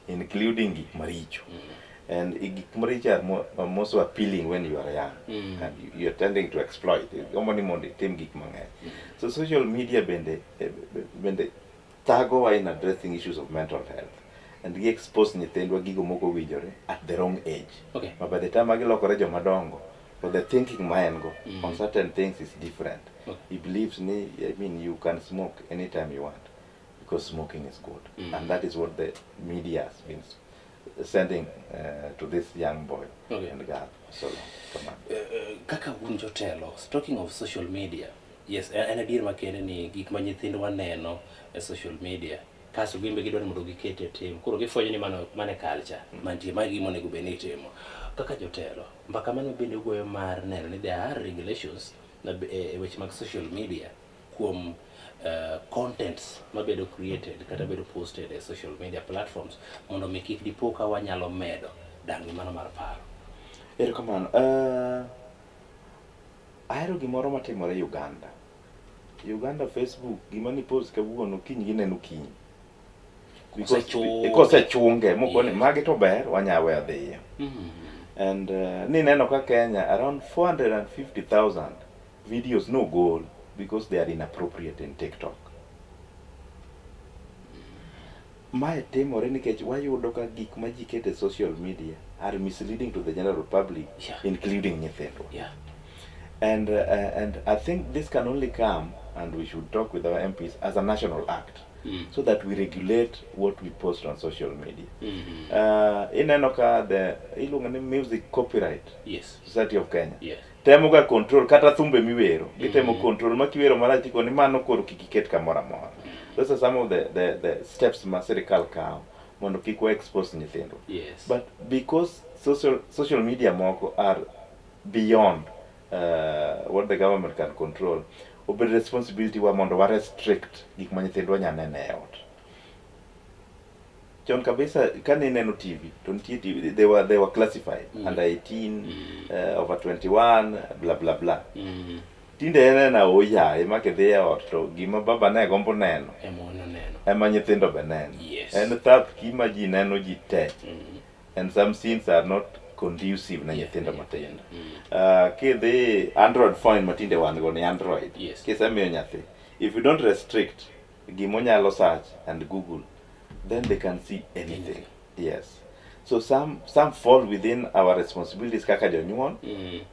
Including gik maricho. And gik maricho are more, more so appealing when you are young. And you are tending to exploit. Igombo ni mondo itim gik mang'eny. So social media bende bende thagowa in addressing issues of mental health. And gi expose nyithindwa gigo mok owinjore at the wrong age. Ma by the time ma gilokore joma dongo, to the thinking ma en go on certain things is different. He believes ni, I mean, you can smoke anytime you want because smoking is good. And that is what the media has been sending to this young boy and girl so long. Come on. Kaka un jotelo, talking of social media, yes, en adier makende ni gik ma nyithindwa neno e social media, kasto gin be gidwaro ni mondo giket e tim. Koro gifwenyo ni mano mano e culture mantie, mano e gima onego bed ni itimo. Kaka jotelo, mbaka mane bende ugoyo mar neno ni there are regulations e weche mag social media kuom contents mabedo created kata bedo posted e social media platforms mondo mi kik dipo ka wanyalo medo dangni mano mar paro. Erokamano. Ahero gimoro matimore Uganda. Uganda Facebook gima ni post kawuono kiny gineno kiny. Kosechunge. Kosechunge mokoni magi to ber wanya weyo dhiyo. And nineno ka Kenya around 450,000 videos nogol because they are inappropriate in TikTok. Mae timore nikech wayudo ka gik ma ji keto e social media are misleading to the general public, including nyithindwa. And I think this can only come, and we should talk with our MPs, as a national act, so that we regulate what we post on social media. Ineno ka the iluongo ni Music Copyright Society of Kenya temo ga control kata thumbe miwero, gitemo control ma kiwero marach tikoni mano koro kik iket kamoro amora. Those are some of the steps ma sirikal kawo mondo kik wa expose nyithindo. But because social media moko are beyond what the government can control, obed responsibility wa mondo wa restrict gik ma nyithindwa nya neno e ot. Chon kabisa kane ineno TV to nitie TV they were classified under 18, over 21, blah blah blah. Tinde en ena oyaye ma kidhi e ot to gima baba ne gombo neno Ema ono neno. ema nyithindo be neno. En thap kima ji neno ji te. And some scenes are not conducive ne nyithindo matindo. Kidhi Android phone matinde wan go ni Android. Kisemiyo nyathi, if you don't restrict gimonyalo search and Google, then they can see anything. Yes. So some fall within our responsibilities kaka jonyuol,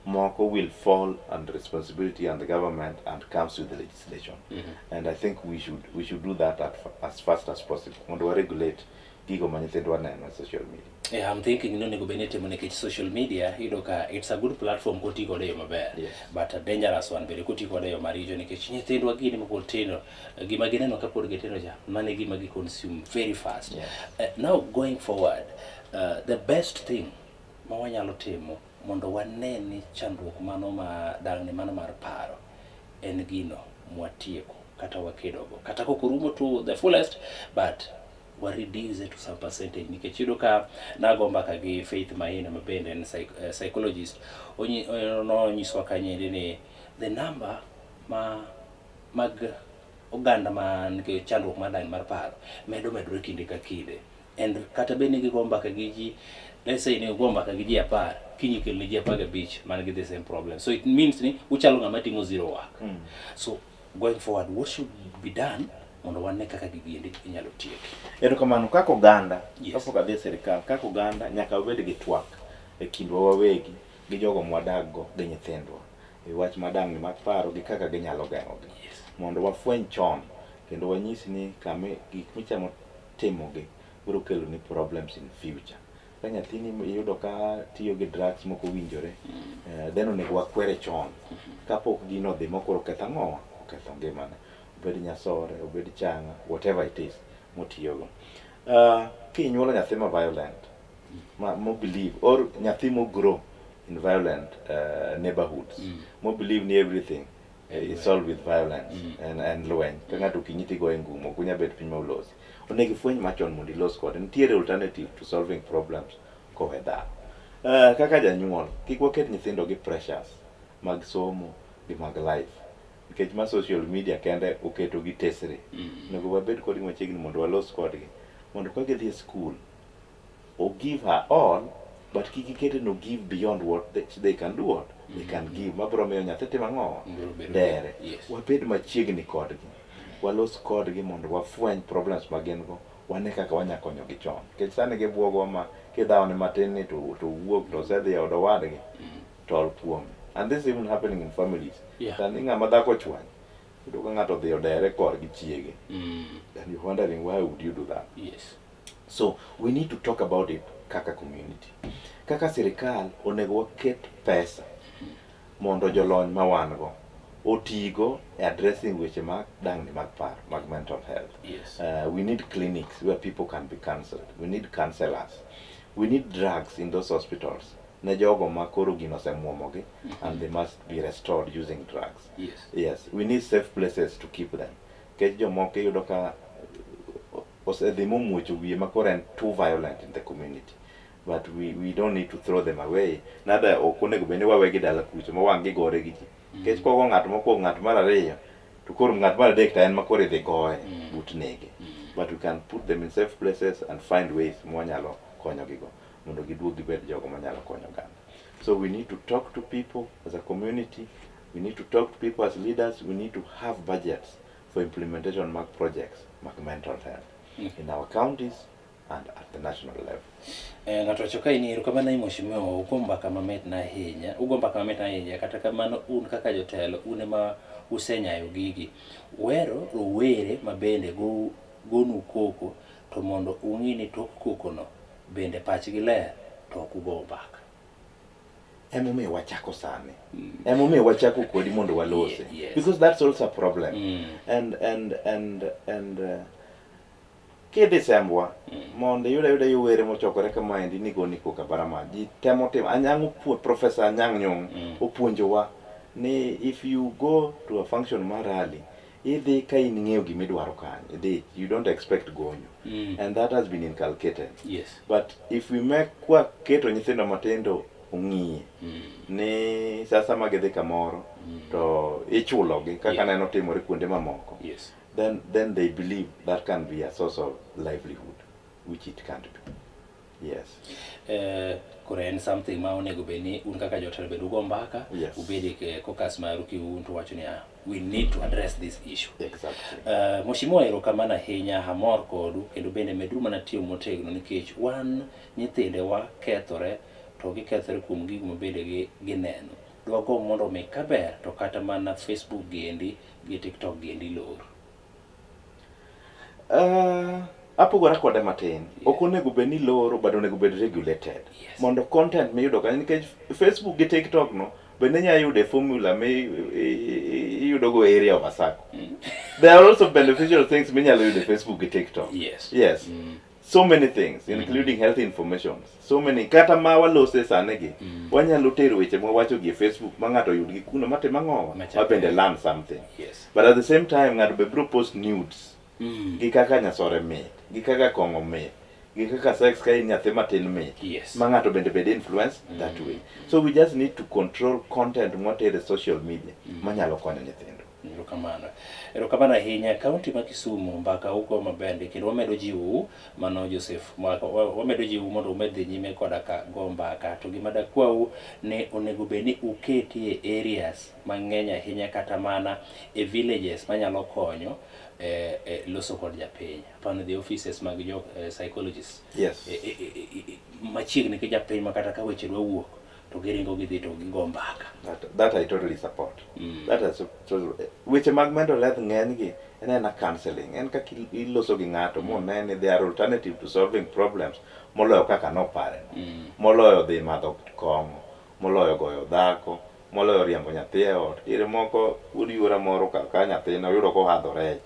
moko will fall under responsibility and the government and comes with the legislation. And I think we should do that as fast as possible mondo wa regulate gigo ma nyithindwa neno e social media. Yeah, I'm thinking ni onego bed ni itimo nikech social media iyudo ka it's a good platform koti kode e yo maber, but a dangerous one bende koti kode e yo maricho, nikech nyithindwa gini mapod tindo, gima gineno kapod gitindo cha mano e gima gi consume very fast. Now going forward, the best thing ma wanyalo timo mondo wane ni chandruok mano ma dang'ni mano mar paro en gino mwatieko kata wakedogo, kata kok orumo to the fullest, but wa reduce it to some percentage, nikech iyudo ka nago mbaka gi Faith Maina ma bende en psychologist, nonyisowa kanyendi ni the number ma mag oganda man gi chandruok mar dang'ni mar paro medo medore kinde ka kinde, and kata bed ni gigo mbaka gi ji, let's say ni ugo mbaka gi ji 10, kiny ikelni ji 15 man gi the same problem, so it means ni uchalo ng'ama timo zero work. So going forward, what should be done mondo wane kaka gigi endi inyalo tieki? Erokamano. Kaka oganda, kapok adhi e sirikal, kaka oganda nyaka wabed gi twak e kindwa wawegi gi jogo mwadak go gi nyithindwa e wach madang'ni mag paro gi kaka ginyalo geng'ogi, mondo wafweny chon kendo wanyis ni kama gik michamo timogi biro kelo ni problems in future. Ka nyathini iyudo ka tiyo gi drugs mok owinjore, then onego wakwere chon kapok gino odhi mokoro oketho ang'owa, oketho ngimane, obed nyasore, obed changa, whatever it is motiyogo. Kinyuolo nyathi ma violent, ma mo believe, or nyathi mo grow in violent neighborhoods, mo believe ni everything is solved with violence and lweny, ka ng'ato okinyi tigoye ngum, ok unyal bet piny ma ulosi, onego ifweny machon mondo ilos kode. Nitiere alternative to solving problems kowe dhawo. Kaka janyuol, kik waket nyithindo gi pressures mag somo gi mag life, nikech ma social media kende oketo gi tesre. Onego wabed kodgi machiegni mondo walos kodgi mondo ka gidhi e school o give her all, but kik ikete no give beyond what they can do, what they can give, mabiro miyo nyathi timo ang'o? Biro bedo dere. Wabed machiegni kodgi, walos kodgi mondo wafweny problems ma gin go, wane kaka wanya konyogi chon, nikech sani gibuogo ma kidhawone matin ni to wuok to osedhi e od owadgi tol kuome, and this is even happening in families. Sani ng'ama dhako chwany, iyudo ka ng'ato odhi odere korgi chiege, and you're wondering, why would you do that? So we need to talk about it kaka community. Kaka sirikal, onego waket pesa mondo jolony ma wan go otigo e addressing weche mag dang'ni mag paro, mag mental health. We need clinics where people can be counselled. We need counselors. We need drugs in those hospitals ne jogo ma koro gino osemuomogi and they must be restored using drugs. Yes, we need safe places to keep them, nikech jomoko iyudo ka osedhi momuocho wiye ma koro en too violent in the community, but we don't need to throw them away. Nada ok onego bed ni wawegi dala kucho ma wang' gigore gi ji, nikech kogo ng'at mokwongo, ng'at mar ariyo, to koro ng'at mar adek to en ma koro idhi goye but nege. But we can put them in safe places and find ways mwanyalo konyogigo mondo giduog gibed jogo manyalo konyo oganda. So we need to talk to people as a community, we need to talk to people as leaders, we need to have budgets for implementation mag projects mag mental health in our counties and at the national level. Ng'ato wacho kae ni erokamano ahinya mheshimiwa, ugo mbaka mamit na ahinya, ugo mbaka mamit ahinya. Kata kamano, un kaka jotelo, un ema usenyayo gigi wero rowere ma bende go gonu koko, to mondo ung'i ni tok koko no bende pachgi ler, to ok ugo mbaka. Emomiyo wachako sani, emomiyo wachako kodi mondo walose, because that's also a problem. And kidhi sembwa mondo iyud ayuda yowere mochokore kamaendi ni goni koka barama ji temo timo. Anyang' Professor Anyang' Nyong'o opuonjowa ni if you go to a function mar rally, idhi ka in ing'eyo gimidwaro kanyo, idhi, you don't expect gonyo. And that has been inculcated. But if we make kwa keto nyithindo matindo ong'iye ni sasa ma gidhi kamoro to ichulogi kaka neno timore kuonde mamoko, then they believe that can be a source of livelihood, which it can't be. Yes. Koro en something ma onego bed ni un kaka jotelo bed ugo mbaka, ubed e caucus maru kiun to wacho niya, we need to address this issue. Exactly. Mheshimiwa, erokamano ahinya, amor kodu kendo bende meduru mana tiyo motegno nikech wan nyithindewa kethore to gikethore kuom gigo ma bende gineno. Dwagomb mondo mi kaber to kata mana Facebook giendi gi TikTok giendi lor. Apogora kode matin. Ok onego bed ni loro, but onego bed regulated. Mondo content miyudo kanyo, nikech Facebook gi TikTok no, bende inyalo yude formula mi iyudo go area of Asako. There are also beneficial things minyalo yudo e Facebook gi TikTok. Yes. So many things, including health information. So many, kata ma walose sani gi, wanyalo tero weche mwawacho gi e Facebook ma ng'ato oyud gi kuno matimo ang'owa, ma bende learn something. But at the same time, ng'ato be biro post nudes. Gi kaka nyasore mit, gi kaka kong'o mit, gi kaka sex ka in nyathi matin mit. Ma ng'ato bende bed influence that way. So we just need to control content mwatero e social media manyalo konyo nyithindo. Erokamano. Erokamano ahinya. Kaunti ma Kisumu mbaka ugo maber ndi kendo wamedo jiwou mano Joseph. Wamedo jiwou mondo umed dhi nyime koda ka go mbaka. To gima dakwau ni onego bed ni uketie areas mang'eny ahinya kata mana e villages manyalo konyo loso kod japiny. Apani the offices mag jo psychologists. Machiegni gi japiny ma kata ka weche dwa wuok to giringo gidhi to gigo mbaka. That I totally support. That is so, weche mag mental health ng'eny gi en ena counseling, en kaka iloso gi ng'ato mone ni there are alternative to solving problems moloyo kaka nopare no. Moloyo dhi madho kong'o, moloyo goyo dhako, moloyo riembo nyathi e ot. Diere moko wuod yuora moro ka nyathine oyudo kohadho rech,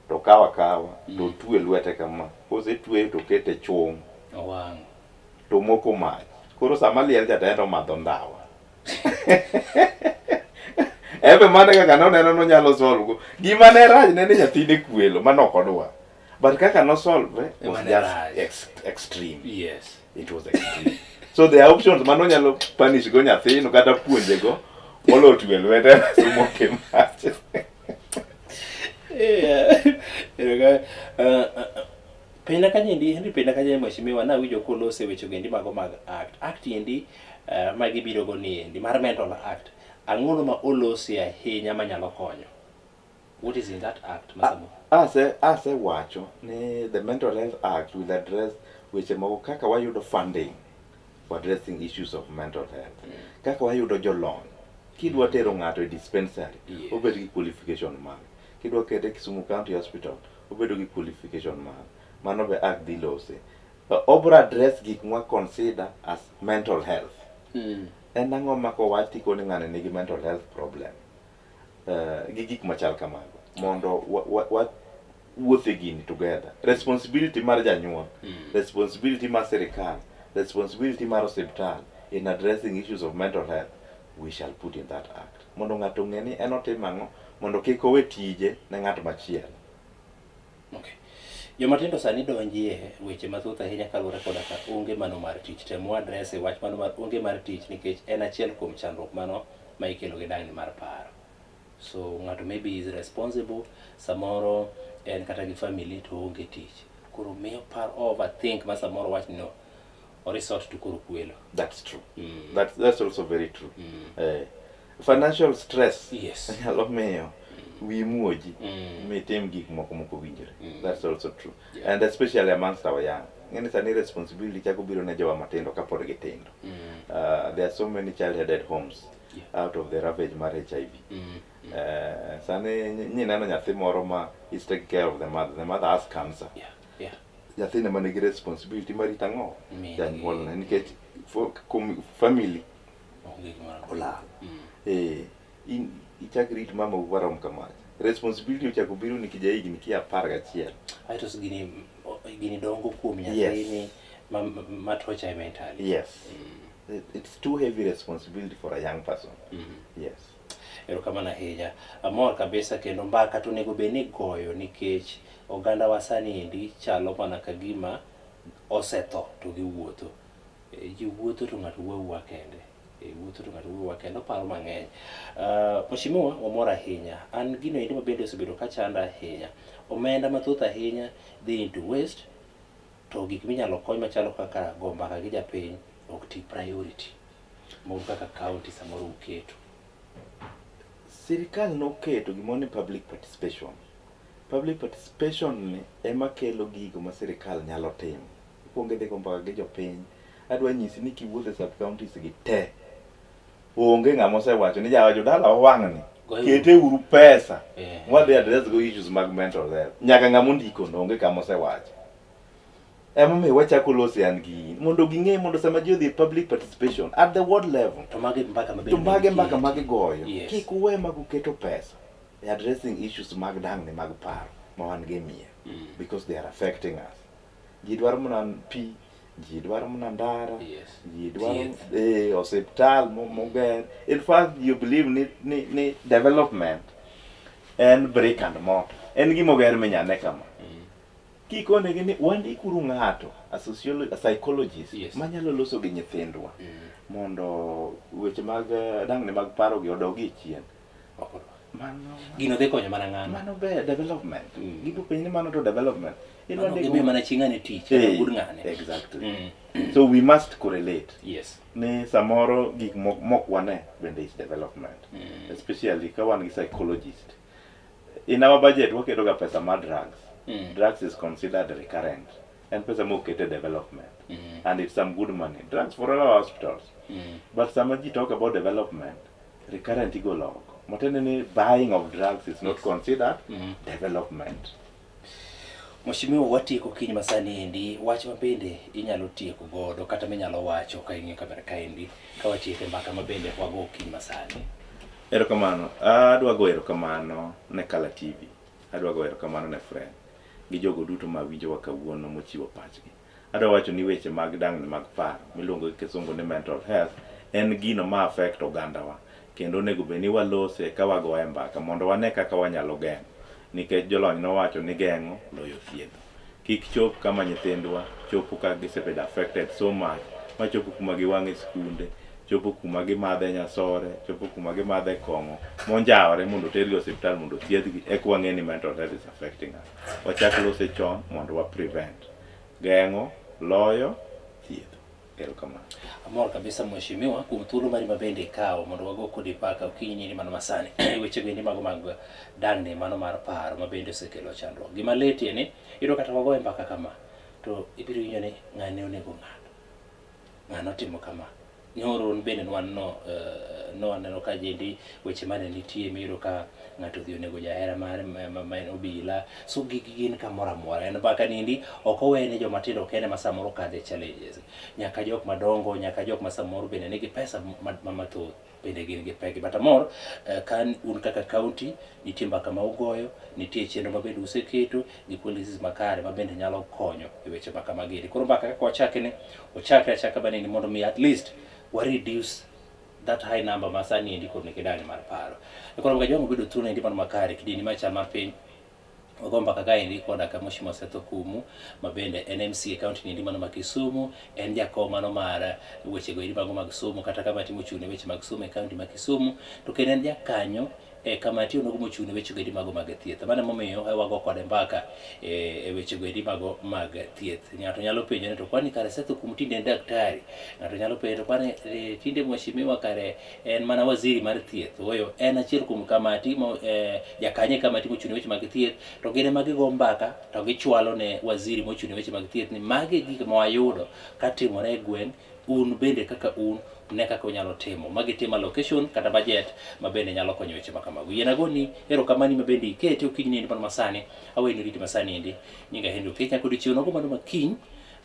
to kawo akawa to otwe lwete kama, kosetweyo to okete chung'. Owang'. To moko mach. Koro sama liel cha to en omadho ndawa. Ebe mane kaka noneno nonyalo solve go. Gima ne rach ne ni nyathine kwelo, mano ok odwa. But kaka no solve was Ema ne just rach. extreme. Yes. It was extreme. So there are options mano nyalo punish go nyathino kata puonje go molo twe lwete sumoke mach. Yeah. Penja kanyendi, Henry penja kanyendi mheshimiwa, nawinjo kolose weche gendi mago mag act. Act endi ma gibiro go ni endi mar mental act. Ang'ono ma olosi ahinya manyalo konyo? What is in that act masamo? Ase wacho ni the Mental Health Act will address weche moko kaka wayudo funding for addressing issues of mental health. Kaka wayudo jolony. Kidwa tero ng'ato e dispensary, obed gi qualification mare. Kidwa kete Kisumu County Hospital, obedo gi qualification mare. Mano be act dhi lose. Obro address gik mwa consider as mental health. En ang'o ma kowach tikoni ng'ani nigi mental health problem? Gi gik machal kamago. Mondo wa wuothe gini together. Responsibility mar janyuol, responsibility mar sirikal, responsibility mar osiptal in addressing issues of mental health, we shall put in that act. Mondo ng'ato ong'e ni en otim ang'o, mondo kik owe tije ne ng'at machielo. Okay. Jomatindo sani donjie weche mathoth ahinya kaluwore koda ka onge mano mar tich. Tem wa address e wach mano mar onge mar tich nikech en achiel kuom chandruok mano ma ikelo gi dangni mar paro. So ng'ato maybe is responsible, samoro en kata gi family to onge tich. Koro miyo par overthink ma samoro wach ni no o resort to koro kwelo. That's true. That's also very true. Financial stress nyalo miyo wiyi muoji mitim gik moko mok owinjore. That's also true. And especially amongst our young. Ng'eni sani responsibility chako biro ne jowa matindo kapod gitindo. There are so many child-headed homes out of the ravage mar HIV. Sani nyineno nyathi moro ma is taking care of the mother. The mother has cancer. Nyathine ma nigi responsibility mar rito ang'o? Janyuolne nikech family olal. In ichak rit mama warom kamacha. Responsibility ochako biro ni kija higni kia 11. Aeto gini dongo kuom nyathini ma torture mentally. Yes. It's too heavy responsibility for a young person. Yes. Erokamano ahinya. Amor kabisa kendo mbaka to onego bed ni goyo nikech oganda wa sani endi chalo mana ka gima osetho to giwuotho. Ji wuotho to ng'ato wuoyo wuoya kende. Wuotho to ng'ato wuoyo wuoya kende oparo mang'eny. Mheshimiwa, wamor ahinya. An gino endi ma bende osebedo ka chanda ahinya. Omenda mathoth ahinya dhi into waste. to gik minyalo kony machalo kaka go mbaka gi japiny ok ti priority ma kaka county samoro uketo. Sirikal noketo gimoro ni public participation. Public participation ni ema kelo gigo ma sirikal nyalo timo. Ikuongo idhi go mbaka gi jopiny. Adwa nyisi ni kiwuotho e sub counties gi te, onge ng'ama osewacho ni jawa jodala wang'ni kete uru pesa wadhi address go issues mag mental health. Nyaka ng'ama ondiko no onge kama osewacho. Emomiyo wachako lose an gi in mondo ging'e mondo sama ji odhi e public participation at the ward level to mage mbaka ma to mage mbaka magigoyo Yes. kik uwe mag uketo pesa e addressing issues mag dangni mag paro ma wan go e mier because they are affecting us. Ji dwaro mana pi, ji dwaro mana ndara, ji dwaro Thieth. osiptal moger. In fact, you believe ni development en brick and mortar. En gima oger minyane kama. Kikonegi ni wandikuru ng'ato, a sociologist, a psychologist, manyalo loso gi nyithindwa mondo weche mag dangni mag paro gi odogi chien. Mano Gino dhi konyo mana ng'ano. Mano ber development. Gibo penj ni mano to development. Idwa Mano ndiko- gimiyo mana chi ng'ane tich, kata wuod ng'ane. Exactly. So we must correlate. Yes. Ni samoro gik mok wane bende is development. Especially ka wan gi psychologist. In our budget waketo ga pesa mar drugs. Drugs is considered recurrent. En pesa moket e development. And it's some good money. Drugs for all our hospitals. But sama ji talk about development, recurrent igolo oko. Matiende ni buying of drugs is not considered development. Mheshimiwa, watieko kiny masani endi, wach ma bende inyalo tieko godo kata minyalo wacho ka ing'iyo kamera kaendi ka watieko e mbaka ma bende wago kiny masani. Erokamano. Adwa go erokamano ne Kala TV. Adwa go erokamano ne Fred gi jogo duto ma winjowa kawuono mochiwo pachgi. Adwa wacho ni weche mag dangni mag paro miluongo gi kisungu ni mental health en gino ma affect ogandawa kendo onego bed ni walose ka wagoye mbaka mondo wane kaka wanyalo geng'o nikech jolony nowacho ni geng'o loyo thiedho. Kik chop kama nyithindwa chopo ka gisebedo affected so much machopo kuma giwang' e skunde, chopo kuma gimadhe nyasore, chopo kuma gimadhe kong'o monjawore mondo otergi e osiptal mondo othiedhgi eka wang'e ni mental health is affecting us. Wachak lose chon mondo wa prevent. Geng'o, loyo, thiedho. Erokamano. Amor kabisa mheshimiwa kuom thuolo mari ma bende ikawo mondo wago kodi mbaka okinyi ni mano masani weche bende mago mag dangni mano mar paro ma bende osekelo chandruok. Gima letie ni iyudo kata wagoye mbaka kama to ibiro winjo ni ng'ane onego ng'ato, ng'ano otimo kama. Nyoro bende nwan no nwaneno ka jendi weche mane nitie miyudo ka ng'ato odhi onego jahera mare ma en obila. So gigi gin kamoro amora. En mbaka nindi ok owene joma tindo kende ma samoro kadhe challenges. Nyaka jok madongo, nyaka jok ma samoro bende nigi pesa mathoth bende gin gi pek. But amor ka un kaka county nitie mbaka ma ugoyo, nitie chenro ma bende useketo gi policies makare ma bende nyalo konyo e weche ma kamagi. Koro mbaka kaka wachake ni, ochakre achaka baneni mondo mi at least wa reduce that high number ma sani endi kod nigi dani mar paro. Koro mga jwango bedo thuolo endi mano makare kidini machal mar piny wago mbaka kaendi koda ka Mheshimiwa Seth Okumu ma bende en MCA county ni endi mano ma Kisumu, en jakom mano mar wechego endi mago mag somo kata kamati mochung' ne weche mag somo e county ma Kisumu, to kendo en jakanyo e kamati onogo mochung' ne wechego endi mago mag thieth. Mano emomiyo wago kode mbaka e wechego endi mago mag thieth. Ng'ato nyalo penjo ni to kwani kare Seth Okumu tinde en daktari? Ng'ato nyalo penjo to kwani tinde mheshimiwa kare en mana waziri mar thieth? Ooyo, en achiel kuom kamati mo, jakanyo e kamati mochung' ne weche mag thieth, to gin ema gigo mbaka to gichwalo ne waziri mochung' ne weche mag thieth ni magi e gik ma wayudo katimore e gweng', un bende kaka un ne kaka unyalo timo. Magi timo allocation kata budget ma bende nyalo konyo weche ma kamago. Yiena goni erokamani ma bende ikete okinyi ni mano masani, aweni riti masani endi. Nyinga Henry Okech, nyaka odiochieng' nogo mano makiny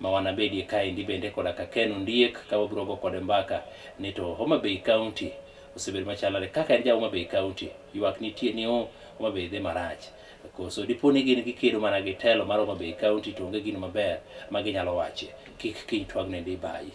ma wanabedie kaendi bende koda ka Ken Ondiek ka wabiro go kode mbaka ni to Homa Bay County osebedo machalore kaka en ja Homa Bay County, ywak nitie ni o Homa Bay dhi marach. Koso dipo ni gin gikedo mana gi telo mar Homa Bay County to onge gino maber ma ginyalo wache. Kik kiny twag nendi bayi.